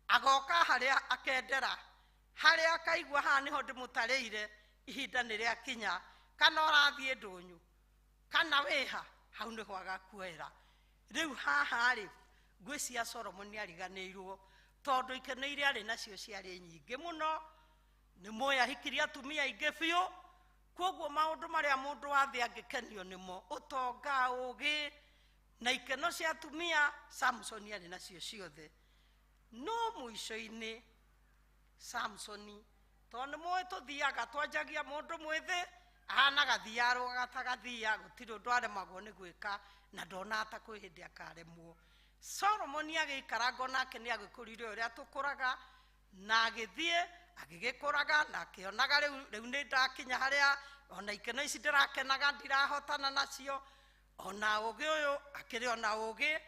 Agoka harĩa akendera, harĩa akaigua haha nĩho ndĩmũtarĩire, ihinda nĩ rĩakinya, kana ũrathiĩ ndũnyũ, kana wĩ ha, hau nĩho agakuoera. Rĩu haha rĩ, ngwĩciria Solomoni ariganĩirwo, tondũ ikeno iria arĩ nacio ciarĩ nyingĩ mũno. Nĩ mũĩ ahikirie atumia aingĩ biũ, koguo maũndũ marĩa mũndũ wa thĩ angĩkenio nĩmo, ũtonga, ũũgĩ na ikeno cia atumia, Samsoni arĩ nacio ciothe. No mũico-inĩ Samsoni, tondũ nĩ mũĩ tũthiaga twanjagia mũndũ mwĩthĩ ahana gathia arũgaga ta gathia, gũtirĩ ũndũ aremagwo nĩ gwĩka, na ndonaga ta kwĩ hĩndĩ akaremwo. Solomoni agĩikaranga onake nĩ agĩkũrire ũrĩa tũkũraga, na agĩthiĩ Agĩgĩkũraga na akĩonaga rĩu nĩ ndakinya harĩa ona ikeno ici ndĩrakenaga ndirahotana nacio, ona ũgĩ ũyũ akĩrĩ ona ũgĩ,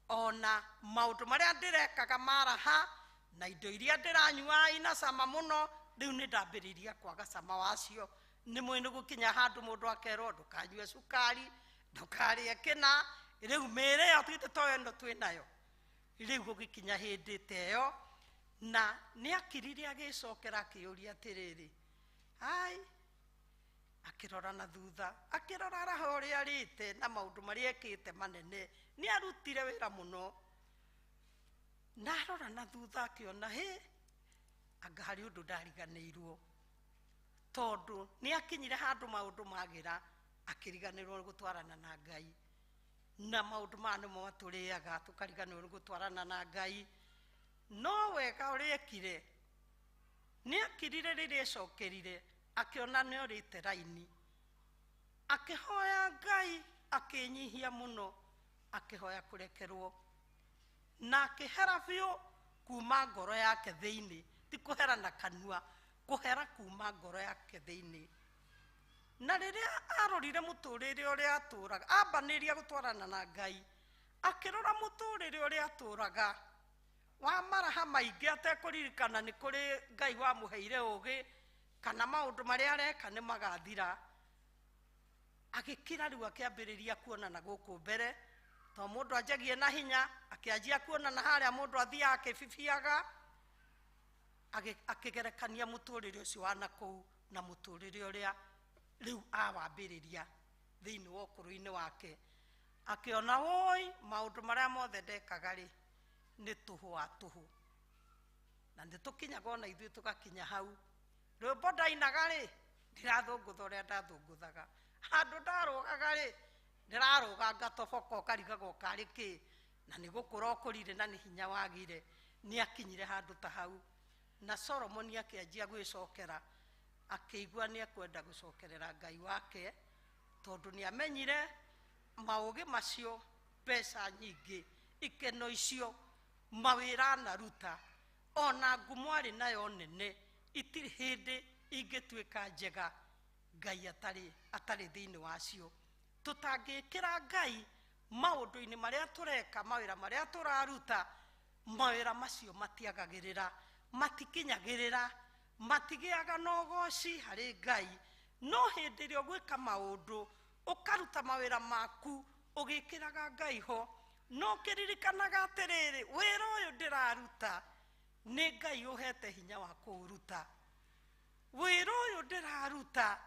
ona maũndũ marĩa ndĩrekaga maraha na indo iria ndĩranyua ina cama mũno, rĩu nĩ ndambĩrĩria kwaga cama wacio. Nĩ mwĩ nĩ gũkinya handũ mũndũ akerwo ndũkanyue cukari, ndũkarĩe kĩna, rĩu mĩĩrĩ ĩyo twĩte to ĩno twĩ nayo. Rĩu gũgĩkinya hĩndĩ ta ĩyo, na nĩ akirire agĩcokera akĩũria atĩrĩrĩ, ai, akĩrora na thutha, akĩrora raha ũrĩa arĩte na maũndũ marĩa ekĩte manene, nĩ arutire wĩra mũno. Na arora na thutha akĩona, hĩ, anga harĩ ũndũ ndariganĩirwo, tondũ nĩ akinyire handũ maũndũ magĩra, akĩriganĩrwo nĩ gũtwarana na Ngai. Na maũndũ maya nĩmo matũrĩaga, tũkariganĩrwo nĩ gũtwarana na Ngai. No wega ũrĩa ekire, nĩ akirire rĩrĩa ecokerire, akĩona nĩ orĩte raini, akĩhoya Ngai, akĩnyihia mũno, akĩhoya kũrekerwo, na akĩhera biũ kuma ngoro yake thĩinĩ, ti kũhera na kanua, kũhera kuma ngoro yake thĩinĩ. Na rĩrĩa arorire mũtũrĩre ũrĩa atũraga, ambanĩria gũtwarana na Ngai, akĩrora mũtũrĩre ũrĩa atũraga wa maraha maingĩ, atekũririkana nĩ kũrĩ Ngai wamũheire ũgĩ, kana maũndũ marĩa areka nĩ magathira. Agĩkira rĩu akĩambĩrĩria kuona na gũkũ mbere, to mũndũ anjagie na hinya, akĩanjia kuona na harĩa mũndũ athiaga akĩbibiaga, akĩgerekania mũtũrĩre ũcio wa nakũu na mũtũrĩre ũrĩa rĩu awambĩrĩria thĩinĩ wa ũkũrũ-inĩ wake. Akĩona woi, maũndũ marĩa mothe ndekaga rĩ, nĩ tũhũ wa tũhũ. Na nĩ tũkinyaga ona ithuĩ tũgakinya hau. Rwĩmbo ndainaga rĩ, ndirathũngũtha ũrĩa ndathũngũthaga. Handũ ndarũgaga rĩ, ndĩrarũga ngatoboka ũkarigagwo karĩ kĩ, na nĩ gũkũra ũkũrire na nĩ hinya wagire. Nĩ akinyire handũ ta hau. Na Solomoni akĩanjia gwĩcokera, akĩigua nĩ ekwenda gũcokerera Ngai wake, tondũ nĩ amenyire maũgĩ macio, mbeca nyingĩ, ikeno icio, mawĩra anaruta, ona ngumo arĩ nayo nene, itirĩ hĩndĩ ingĩtuĩka njega Ngai atarĩ thĩinĩ wacio. Tũtangĩkĩra Ngai maũndũ-inĩ marĩa tũreka, mawĩra marĩa tũraruta, mawĩra macio matiagagĩrĩra, matikinyagĩrĩra, matigĩaga na ũgoci harĩ Ngai. No hĩndĩ ĩrĩa ũgwĩka maũndũ, ũkaruta mawĩra maku ũgĩkĩraga Ngai ho, no ũkĩririkanaga atĩrĩrĩ, wĩra ũyũ ndĩraruta nĩ Ngai ũhete hinya wa kũũruta. Wĩra ũyũ ndĩraruta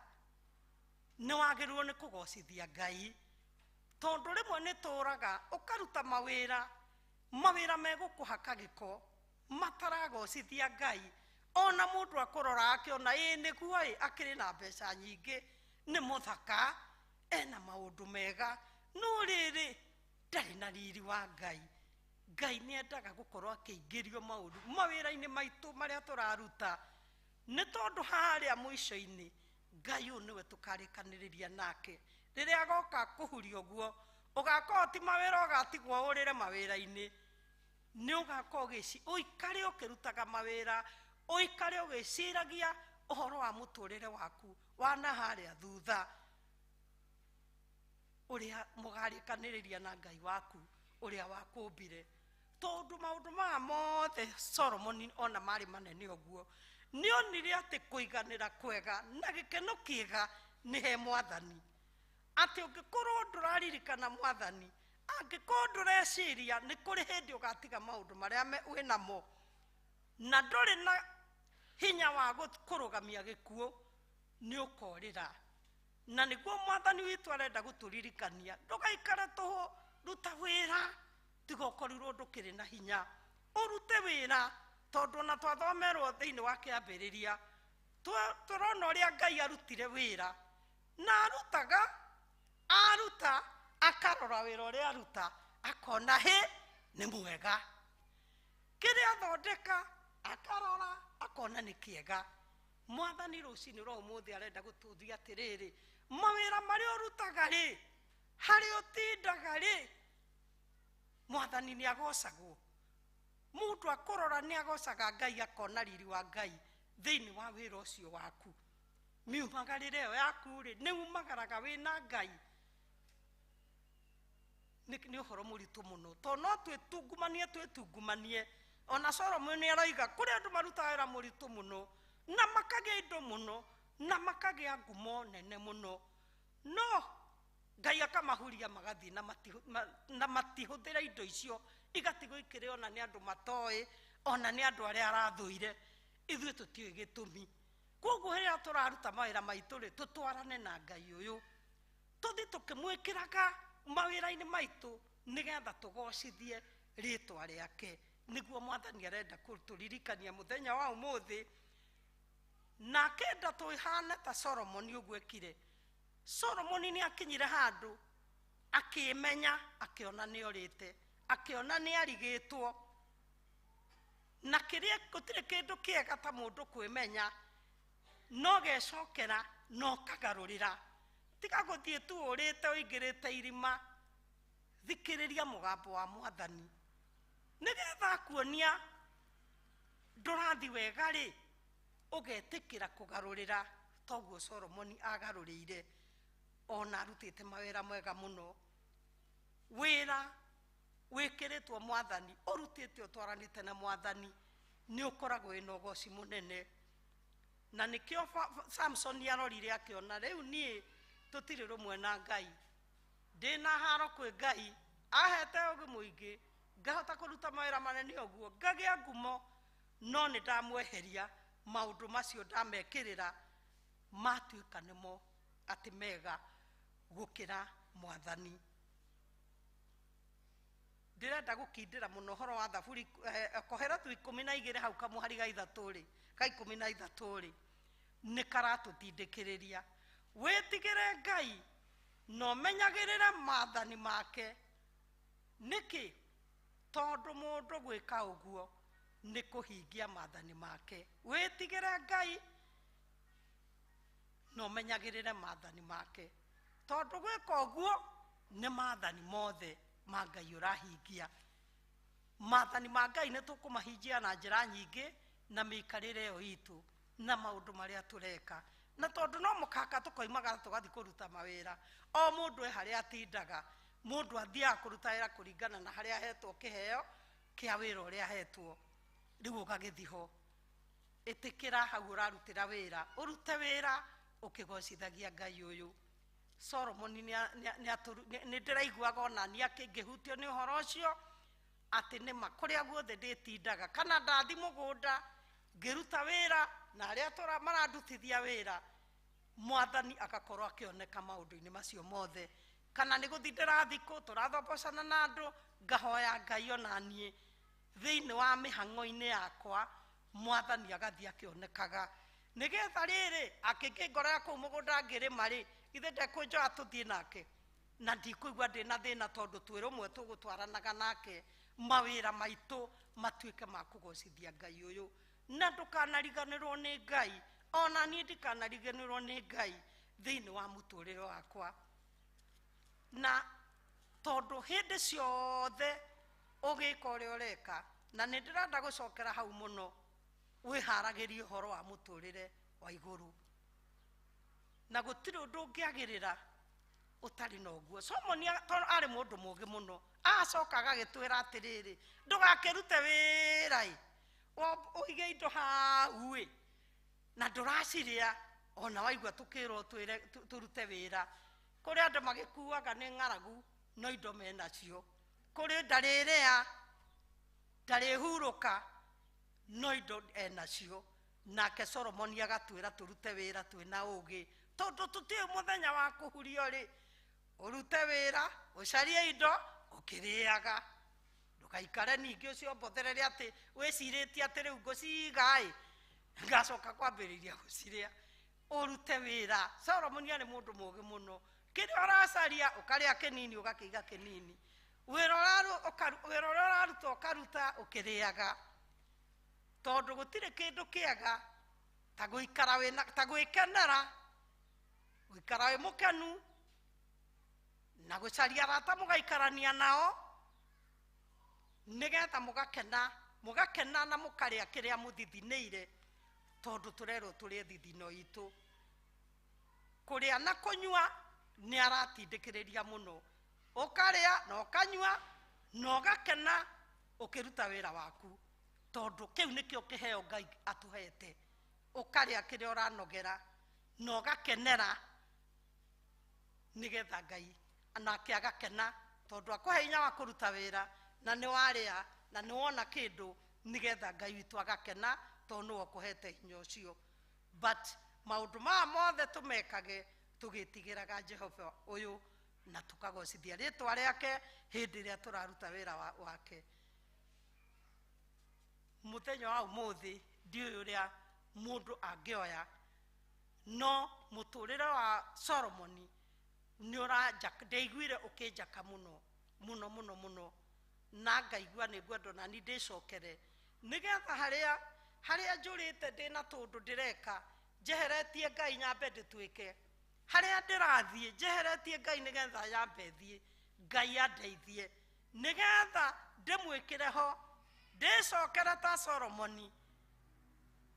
nĩ wagĩrĩirwo nĩ kũgocithia Ngai, tondũ rĩmwe nĩ tũraga ũkaruta mawĩra, mawĩra megũkũhaka gĩko, mataragocithia Ngai. Ona mũndũ akũrora akĩona ĩ nĩguo ĩ, akĩrĩ na mbeca nyingĩ, nĩ mũthaka, ena maũndũ mega, no rĩrĩ ndarĩ na riri wa Ngai. Ngai nĩ endaga gũkorwo akĩingĩrio maũndũ mawĩra-inĩ maitũ marĩa tũraruta, nĩ tondũ harĩa mũico-inĩ Ngai ũyũ nĩwe tũkarĩkanĩrĩria nake. Rĩrĩa agoka kũhuria ũguo, ũgakorwo ti mawĩra ũgatigwo ũrĩre mawĩra-inĩ, nĩ ũgakorwo ũikare ũkĩrutaga mawĩra, ũikare ũgĩciragia ũhoro wa mũtũrĩre waku wa na harĩa thutha, ũrĩa mũgarĩkanĩrĩria na Ngai waku ũrĩa wakũmbire. Tondũ maũndũ maya mothe Solomoni ona marĩ manene ũguo, nĩ onire atĩ kũiganĩra kwega na gĩkeno kĩega nĩ he Mwathani. Atĩ ũngĩkorwo ndũraririkana Mwathani, angĩkorwo ndũreciria nĩ kũrĩ hĩndĩ ũgatiga maũndũ marĩa wĩnamo, na ndũrĩ na hinya wa kũrũgamia gĩkuũ, nĩ ũkorĩra. Na nĩguo Mwathani witũ arenda gũtũririkania, ndũgaikare tũhũ, ruta wĩra, tiga ũkorirwo ndũkĩrĩ na hinya, ũrute wĩra, tondũ ona twathomerwo thĩinĩ wa kĩambĩrĩria, tũrona ũrĩa Ngai arutire wĩra, na arutaga, aruta, akarora wĩra ũrĩa aruta, akona hĩ, nĩ mwega. Kĩrĩa athondeka, akarora, akona nĩ kĩega. Mwathani rũcinĩ rwa ũmũthĩ arenda gũtũthia atĩrĩrĩ, mawĩra marĩa ũrutaga rĩ, harĩa ũtindaga rĩ, Mwathani nĩ agocagwo. Mũndũ akũrora nĩ agocaga Ngai, akona riri wa Ngai Thĩinĩ wa wĩra ũcio waku, miumagarĩre ĩyo yaku rĩ, nĩ umagaraga wĩna Ngai. Nĩ ũhoro mũritũ mũno, tondũ no twĩtungumanie twĩtungumanie. Ona Solomon nĩ aroiga kũrĩ andũ marutaga wĩra mũritũ mũno na makagĩa indo mũno na makagĩa ngumo nene mũno, no Ngai akamahuria magathiĩ na matihũthĩra indo icio, igatigwo ikĩrĩo ona nĩ andũ matoĩ, ona nĩ andũ arĩa arathũire. Ithuĩ tũtiũĩ gĩtũmi. Koguo rĩrĩa tũraruta mawĩra maitũ rĩ, tũtwarane na Ngai ũyũ, tũthiĩ tũkĩmwĩkĩraga mawĩra-inĩ maitũ nĩgetha tũgocithie rĩtwa rĩake. Nĩguo Mwathani arenda kũtũririkania mũthenya wa ũmũthĩ, na akenda tũhane ta Solomoni ũguo ekire. Solomoni nĩ akinyire handũ akĩmenya, akĩona nĩ orĩte, akĩona nĩ arigĩtwo, na kĩrĩa gũtirĩ kĩndũ kĩega ta mũndũ kwĩmenya, no gecokera no kagarũrĩra. Tiga gũthiĩ tu ũrĩte ũingĩrĩte irima, thikĩrĩria mũgambo wa Mwathani nĩgetha akuonia ndũrathi wega rĩ, ũgetĩkĩra kũgarũrĩra toguo Solomoni agarũrĩire, ona arutĩte mawĩra mega mũno. Wĩra wĩkĩrĩtwo Mwathani, ũrutĩte ũtwaranĩte na Mwathani, nĩ ũkoragwo wĩna ũgoci mũnene. Na nĩkĩo Samson arorire akĩona rĩu niĩ tũtirĩ rũmwe na Ngai, ndĩna haro kwĩ Ngai, ahete ũgĩ mũingĩ, ngahota kũruta mawĩra manene ũguo, ngagĩa ngumo, no nĩ ndamweheria maũndũ macio ndamekĩrĩra matuĩka nĩmo atĩ mega gũkĩra Mwathani. Ndĩrenda gũkindĩra mũno ũhoro wa Thaburi, Kohelethu 12 hau kamũhari ga ithatũ rĩ, ka 13 rĩ, nĩ karatũtindĩkĩrĩria wĩtigĩre Ngai na ũmenyagĩrĩre maathani make. Nĩkĩ? Tondũ mũndũ gwĩka ũguo nĩ kũhingia maathani make. Wĩtigĩre Ngai na ũmenyagĩrĩre maathani make, tondũ gwĩka ũguo nĩ maathani mothe ma Ngai ũrahingia. Maathani ma Ngai nĩ tũkũmahingia na njĩra nyingĩ na mĩikarĩre ĩyo itũ na maũndũ marĩa tũreka, na tondũ no mũkaka tũkoimaga tũgathiĩ kũruta mawĩra, o mũndũ e harĩa atindaga. Mũndũ athiaga kũruta wĩra kũringana na harĩa ahetwo kĩheo kĩa wĩra ũrĩa ahetwo. Rĩu ũgagĩthiĩ ho, ĩtĩkĩra hau ũrarutĩra wĩra, ũrute wĩra ũkĩgocithagia Ngai ũyũ. Solomoni nĩ ndĩraiguaga ona niĩ akĩngĩhutio nĩ ũhoro ũcio, atĩ nĩma kũrĩa guothe ndĩtindaga, kana ndathi mũgũnda ngĩruta wĩra na arĩa marandutithia wĩra, Mwathani agakorwo akĩoneka maũndũ-inĩ macio mothe. Kana nĩ gũthiĩ ndĩrathiĩ kũ tũrathombocana na andũ, ngahoya Ngai ona niĩ thĩinĩ wa mĩhang'o-inĩ yakwa, Mwathani agathiĩ akĩonekaga, nĩgetha rĩrĩ akĩngĩngorera kũu mũgũnda ngĩrĩma rĩ, ithe ndekũnjoya tũthiĩ nake, na ndikũigua ndĩna thĩna tondũ twĩ rũmwe tũgũtwaranaga nake, mawĩra maitũ matuĩke ma kũgocithia Ngai ũyũ. Na ndũkanariganĩrwo nĩ Ngai, ona niĩ ndikanariganĩrwo nĩ Ngai thĩinĩ wa mũtũrĩre wakwa. Na tondũ hĩndĩ ciothe ũgĩka ũrĩa ũreka, na nĩ ndĩrenda gũcokera hau mũno, wĩharagĩrie ũhoro wa mũtũrĩre wa igũrũ, na gũtirĩ ũndũ ũngĩagĩrĩra ũtarĩ na ũguo. Solomoni arĩ mũndũ mũũgĩ mũno, acoka agagĩtwĩra atĩrĩrĩ, ndũgakĩrute wĩra ĩ, ũige indo hau ĩ, na ndũracirĩa, ona waigua tũkĩrwo tũrute wĩra. Kũrĩ andũ magĩkuaga nĩ ng'aragu no indo menacio, kũrĩ ndarĩrĩa ndarĩhurũka no indo enacio. Nake Solomoni agatwĩra tũrute wĩra twĩna ũgĩ, tondũ tũtiũĩ mũthenya wa kũhurio rĩ, ũrute wĩra ũcarie indo ũkĩrĩaga, ndũgaikare ningĩ ũciomboterere atĩ wĩcirĩtie atĩ rĩu ngũciga ĩ, ngacoka kwambĩrĩria gũcirĩa. Ũrute wĩra. Solomoni arĩ mũndũ mũũgĩ mũno, kĩrĩa ũracaria ũkarĩa kĩnini ũgakĩiga kĩnini, wĩra ũrĩa ũraruta ũkaruta ũkĩrĩaga, tondũ gũtirĩ kĩndũ kĩega ta gũikara wĩna, ta gwĩkenera, gũikara wĩ mũkenu na gũcaria arata mũgaikarania nao, nĩgetha mũgakena, mũgakena na mũkarĩa kĩrĩa mũthithinĩire, Tondu turerwo turie thithino itu. Kuria na kunyua ni aratindikiriria muno. Ukaria na ukanyua na ugakena ukiruta wira waku. Tondu kiu nikio kiheo Ngai atuhete. Ukaria kiria uranogera na ugakenera nigetha Ngai anake agakena tondu akuhe hinya wa kuruta wira na ni waria na ni wona kindu nigetha Ngai witu agakena tondu niwe ukuhete hinya ucio. But maundu maya mothe tumekage tugitigiraga Jehova uyu na tukagocithia ritwa riake hindi iria turaruta wira wake. Muthenya wa umuthi ndiũĩ uria mundu angioya, no muturire wa Solomoni ni ũranjaka, ndaiguire ũkĩnjaka mũno mũno mũno mũno, na ngaigua nĩ ngwenda ona ni ndĩcokere nĩgetha harĩa njũrĩte ndĩna tũndũ ndĩreka njeheretie Ngai nyambe ndĩtuĩke, harĩa ndĩrathiĩ njeheretie Ngai nĩgetha nyambe thiĩ Ngai andeithie nĩgetha ndĩmwĩkĩre ho ndĩcokere ta Solomoni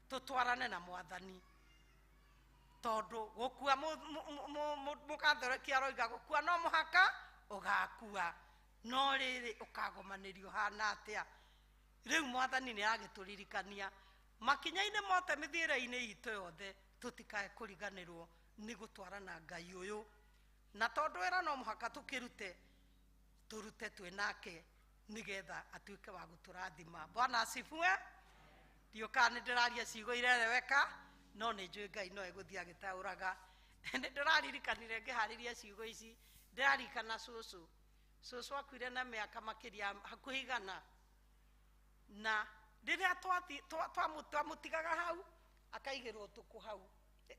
tũtwarane na Mwathani. Tondu gukua mukathorokia aroiga gukua no muhaka ugakua, no riri ukagomanĩrio hana atia. Riu Mwathani nĩ agĩtũririkania makinya-inĩ mothe mĩthiĩre-inĩ itũ yothe tũtikae kũriganĩrwo nĩ gũtwarana Ngai ũyũ, na tondũ wĩra no mũhaka tũkĩrute, tũrute twĩ nake nĩgetha atuĩke wa gũtũrathima. Bwana asifiwe. Ndiũĩ kana nĩ ndĩraria ciugo irereweka, no nĩ njũĩ Ngai no egũthiĩ agĩtaũraga. Nĩ ndĩraririkanire ngĩharĩria ciugo ici, ndĩraririkana cũcũ. Cũcũ akuire na mĩaka makĩria hakuhĩ igana, na rĩrĩa twamũtigaga hau akaigĩrwo tũkũ hau,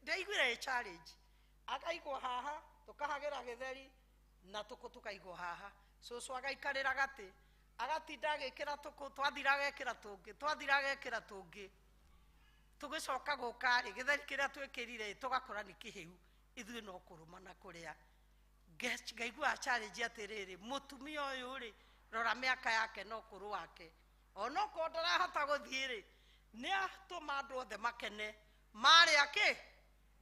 ndaiguire ĩ challenge, akaigwo haha tũkahagĩra gĩtheri na tũkũ tũkaigwo haha. Cũcũ agaikarĩra gatĩ agatinda agĩkĩra tũkũ, twathira agekĩra tũngĩ, twathira agekĩra tũngĩ, tũgĩcoka gũka rĩ gĩtheri kĩrĩa twĩkĩrire tũgakora nĩ kĩhĩu, ithuĩ no kũrũma na kũrĩa. Ngaigua challenge atĩrĩrĩ, mũtumia ũyũ rĩ, rora mĩaka yake na ũkũrũ wake, onokorwo ndarahota gũthiĩ rĩ, nĩ atũma andũ othe makene marĩa kĩ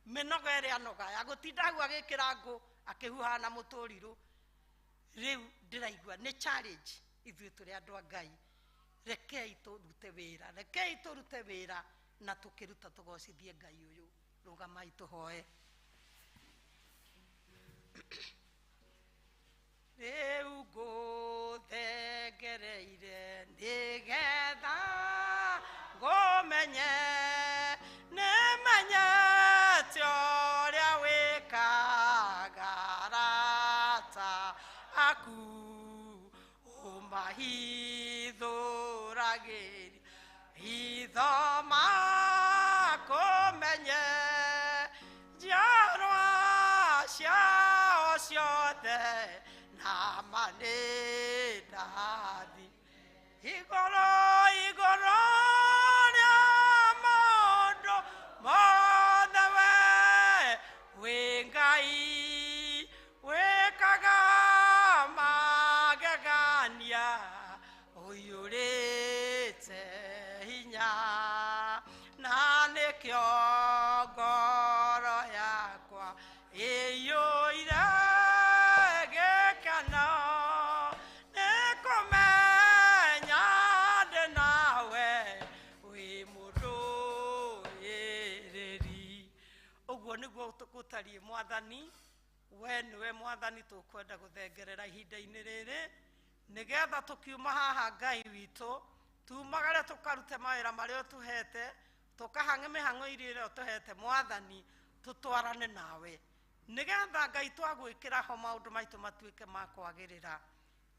mĩnoga ĩrĩa anoga ya gũtinda hau agĩkĩra ngũ akĩhuhaga na mũtũrirũ. Rĩu ndĩraigua nĩ challenge ithuĩ tũrĩ andũ a Ngai, rekei tũrute wĩra, rekei tũrute wĩra na tũkĩruta tũgocithie Ngai ũyũ. Rũgamai tũhoe. Rĩu ngũthengereire nĩgetha ngũmenye, nĩmenyete ũrĩa wĩkaga arata aku, ũmahithũragĩria hitho makũmenye, njiarwa ciao ciothe na manĩndathi. Igũrũ igũrũ rĩa maũndũ mothe we wĩ Ngai, wĩkaga magegania ũiyũrĩte hinya, na nĩkĩo ngoro yakwa ĩiyũire gĩkeno nĩ kũmenya ndĩ nawe wĩ mũrũĩrĩri. Ũguo nĩguo gũtariĩ Mwathani, we nĩwe Mwathani tũkwenda gũthengerera ihinda-inĩ rĩrĩ nĩgetha tũkiuma haha Ngai witũ tumagare tũkarute mawĩra marĩa ũtũhete, tũkahange mĩhang'o ĩrĩa ũtũhete Mwathani, tũtwarane nawe nĩgetha Ngai twagwĩkĩra ho maũndũ maitũ matuĩke ma kwagĩrĩra.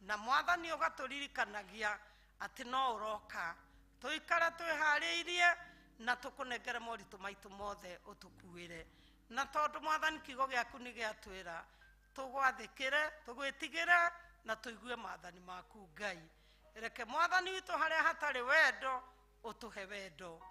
Na Mwathani ũgatũririkanagia atĩ no ũroka, tũikare twĩharĩirie na tũkũnengere moritũ maitũ mothe ũtũkuĩre. Na tondũ Mwathani kiugo gĩaku nĩ gĩatwĩra tũgwathĩkĩre, tũgwĩtigĩre na tũigue maathani maku Ngai. Reke Mwathani witũ harĩa hatarĩ wendo ũtũhe wendo,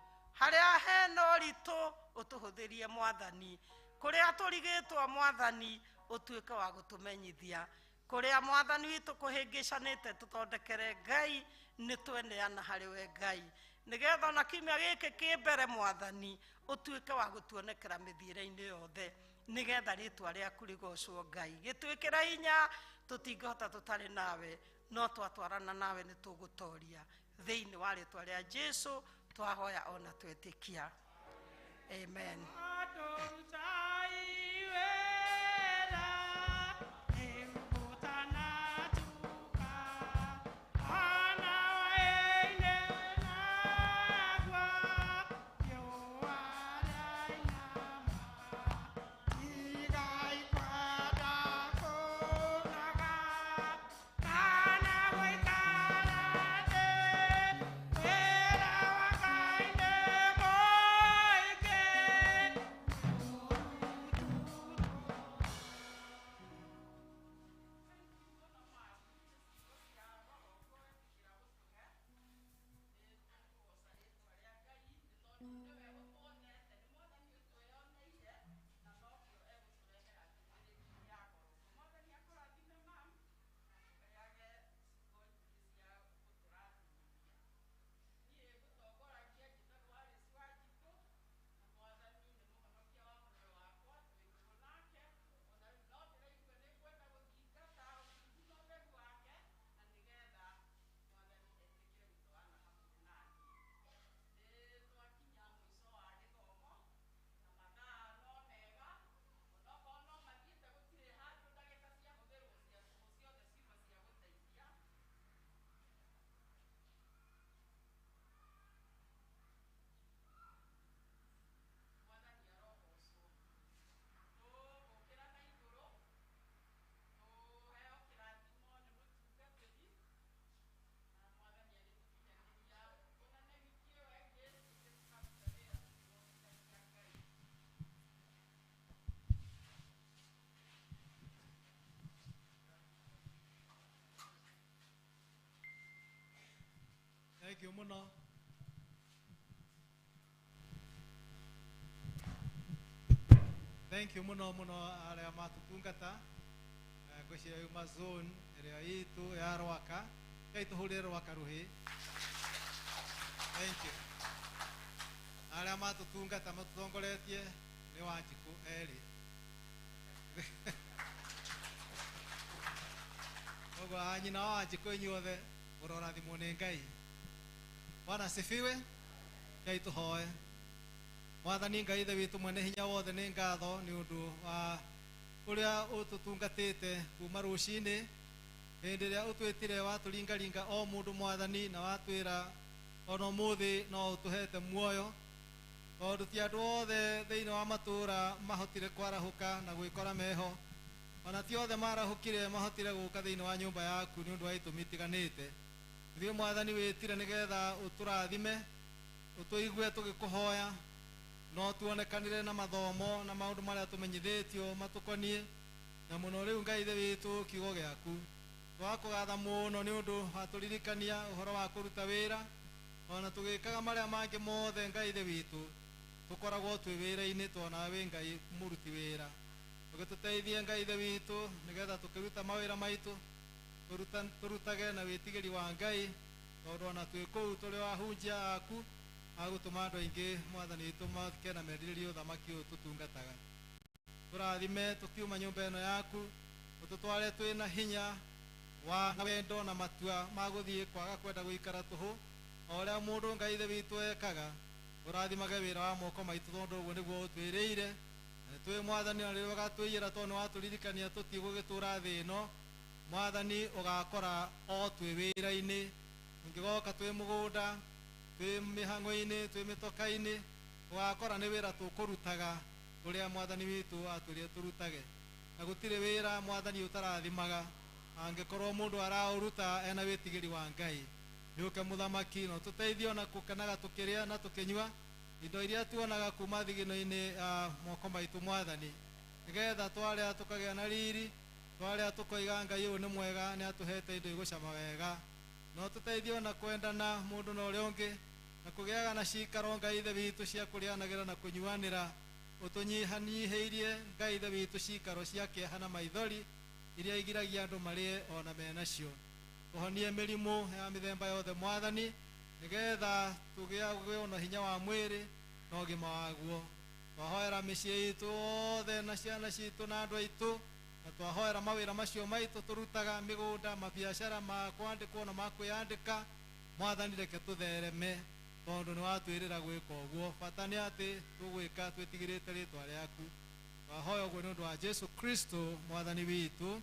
harĩa hena ũritũ ũtũhũthĩrie Mwathani, kũrĩa tũrigĩtwo Mwathani ũtuĩke wa gũtũmenyithia, kũrĩa Mwathani witũ kũhĩngĩcanĩte tũthondekere Ngai, nĩ tweneana harĩ we Ngai, Nĩgetha ona kiumia gĩkĩ kĩ mbere mwathani ũtuĩke wa gũtuonekera mĩthiĩre-inĩ yothe nĩgetha rĩtwa rĩaku rĩgocwo Ngai. Gĩtwĩkĩre hinya tũtingĩhota tũtarĩ nawe no twatwarana nawe nĩ tũgũtoria. Thĩinĩ wa rĩtwa rĩa Jesu twahoya ona twetĩkia. Amen. Thank you muno. Thank you muno muno aria matutungata ngwiciria yuma zone ĩrĩa itũ ya Rwaka. Ngai tũhũrĩre Rwaka rũhĩ. Thank you. Aria matutungata matutongoretie nĩ Wanjikũ erĩ. Koguo anyina wa Wanjikũ inyuothe mũrorathimwo nĩ Ngai. Bwana asifiwe. Ngai tũhoe. Mwathani Ngai ithe witũ mwene hinya wothe nĩ ngatho nĩ ũndũ wa ũrĩa ũtũtungatĩte kuma rũcinĩ hĩndĩ ĩrĩa ũtwĩtire watũringaringa o mũndũ mwathani na watwĩra ona ũmũthĩ no ũtũhete muoyo tondũ ti andũ othe thĩinĩ wa matũũra mahotire kwarahũka na gwĩkora meho ona ti othe marahũkire mahotire gũka thĩinĩ wa nyũmba yaku nĩ ũndũ wa itũmi itiganĩte. Ithuĩ mwathani wĩtire nĩgetha ũtũrathime ũtũigue tũgĩkũhoya no tuonekanire na mathomo na maũndũ marĩa tũmenyithĩtio matũkoniĩ na mũno rĩu Ngai ithe witũ kiugo gĩaku twakũgatha mũno nĩ ũndũ watũririkania ũhoro wa kũruta wĩra ona tũgĩkaga marĩa mangĩ mothe Ngai ithe witũ tũkoragwo twĩ wĩra-inĩ tona wĩ Ngai mũruti wĩra ũgĩtũteithie Ngai ithe witũ nĩgetha tũkĩruta mawĩra maitũ tũrutage na wĩtigĩri wa Ngai tondũ ona twĩ kũu tũrĩ ahunjia aku agũtũma andũ aingĩ mwathani witũ make na merirĩrie ũthamaki ũyũ tũtungataga. Tũrathime tũkiuma nyũmba ĩno yaku ũtũtware twĩ na hinya wa wendo na matua ma gũthiĩ kwaga kwenda gũikara tũhũ o ũrĩa mũndũ Ngai ithe witũ ekaga. Ũrathimage wĩra wa moko maitũ tondũ ũguo nĩguo ũtwĩrĩire na twĩ mwathani na rĩrĩa ũgatũiyĩra tondũ nĩwatũririkania tũtigũgĩtũra thĩ ĩno mwathani ũgakora o twĩ wĩra-inĩ ũngĩgoka twĩ mũgũnda twĩ mĩhang'o-inĩ twĩ mĩtoka-inĩ ũgakora nĩ wĩra tũkũrutaga ũrĩa mwathani witũ atwĩrire tũrutage na gũtirĩ wĩra mwathani ũtarathimaga angĩkorwo mũndũ araũruta ena wĩtigĩri wa Ngai. Nĩũke mũthamaki no tũteithie ona gũkenaga tũkĩrĩa na tũkĩnyua indo iria tuonaga kuma thigino-inĩ moko maitũ mwathani nĩgetha twarĩa tũkagĩa na riri twarĩa tũkoiga Ngai ũyũ nĩ mwega nĩ atũhete indo igũcama wega. No tũteithie ona kwendana mũndũ na ũrĩa ũngĩ na kũgĩaga na cikaro Ngai ithe witũ cia kũrĩanagĩra na kũnyuanĩra ũtũnyihanyihĩirie Ngai ithe witũ cikaro cia kĩeha na maithori iria igiragia andũ marĩe ona menacio. Tũhonie mĩrimũ ya mĩthemba yothe mwathani Nĩgetha tũgĩe na hinya wa mwĩrĩ na ũgima waguo. Twahoera mĩciĩ itũ othe na ciana citũ na andũ aitũ, na twahoera mawĩra macio maitũ tũrutaga, mĩgũnda, mabiacara ma kwandĩkwo na ma kwĩyandĩka. Mwathani, reke tũthereme tondũ nĩ watwĩrĩra gwĩka ũguo. Bata nĩ atĩ tũgwĩka twĩtigĩrĩte rĩtwa rĩaku. Twahoya ũguo nĩ ũndũ wa Jesu Kristo Mwathani witũ.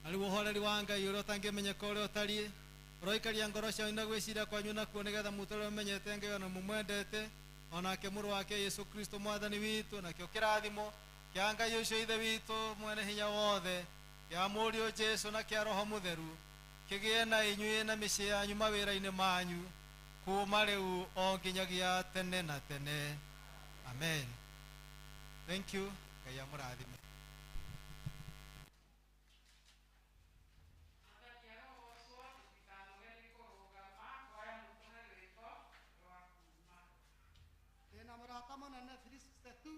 Na rĩu ũhoreri wa Ngai ũrĩa ũtangĩmenyeka ũrĩa ũtariĩ ũroikaria ngoro cianyu na gwĩciria kwanyu nakuo, nĩgetha mũtũre mũmenyete Ngai ona mũmwendete, onake mũrũ wake Yesu Kristo Mwathani witũ. Nakĩo kĩrathimo kĩa Ngai ũcio Ithe witũ mwene hinya wothe, kĩa Mũriũ Jesu, na kĩa Roho Mũtheru kĩgĩe na inyuĩ na mĩciĩ yanyu mawĩra-inĩ manyu kuma rĩu o nginyagia tene na tene. Amen. Thank you. Ngai amũrathime. Athaki arogocwo, tũtikanoge nĩ kũrũgama, kwaya mũtũhe rwĩmbo rwa kuuma. Ndĩna mũrata mũnene Felix Setu.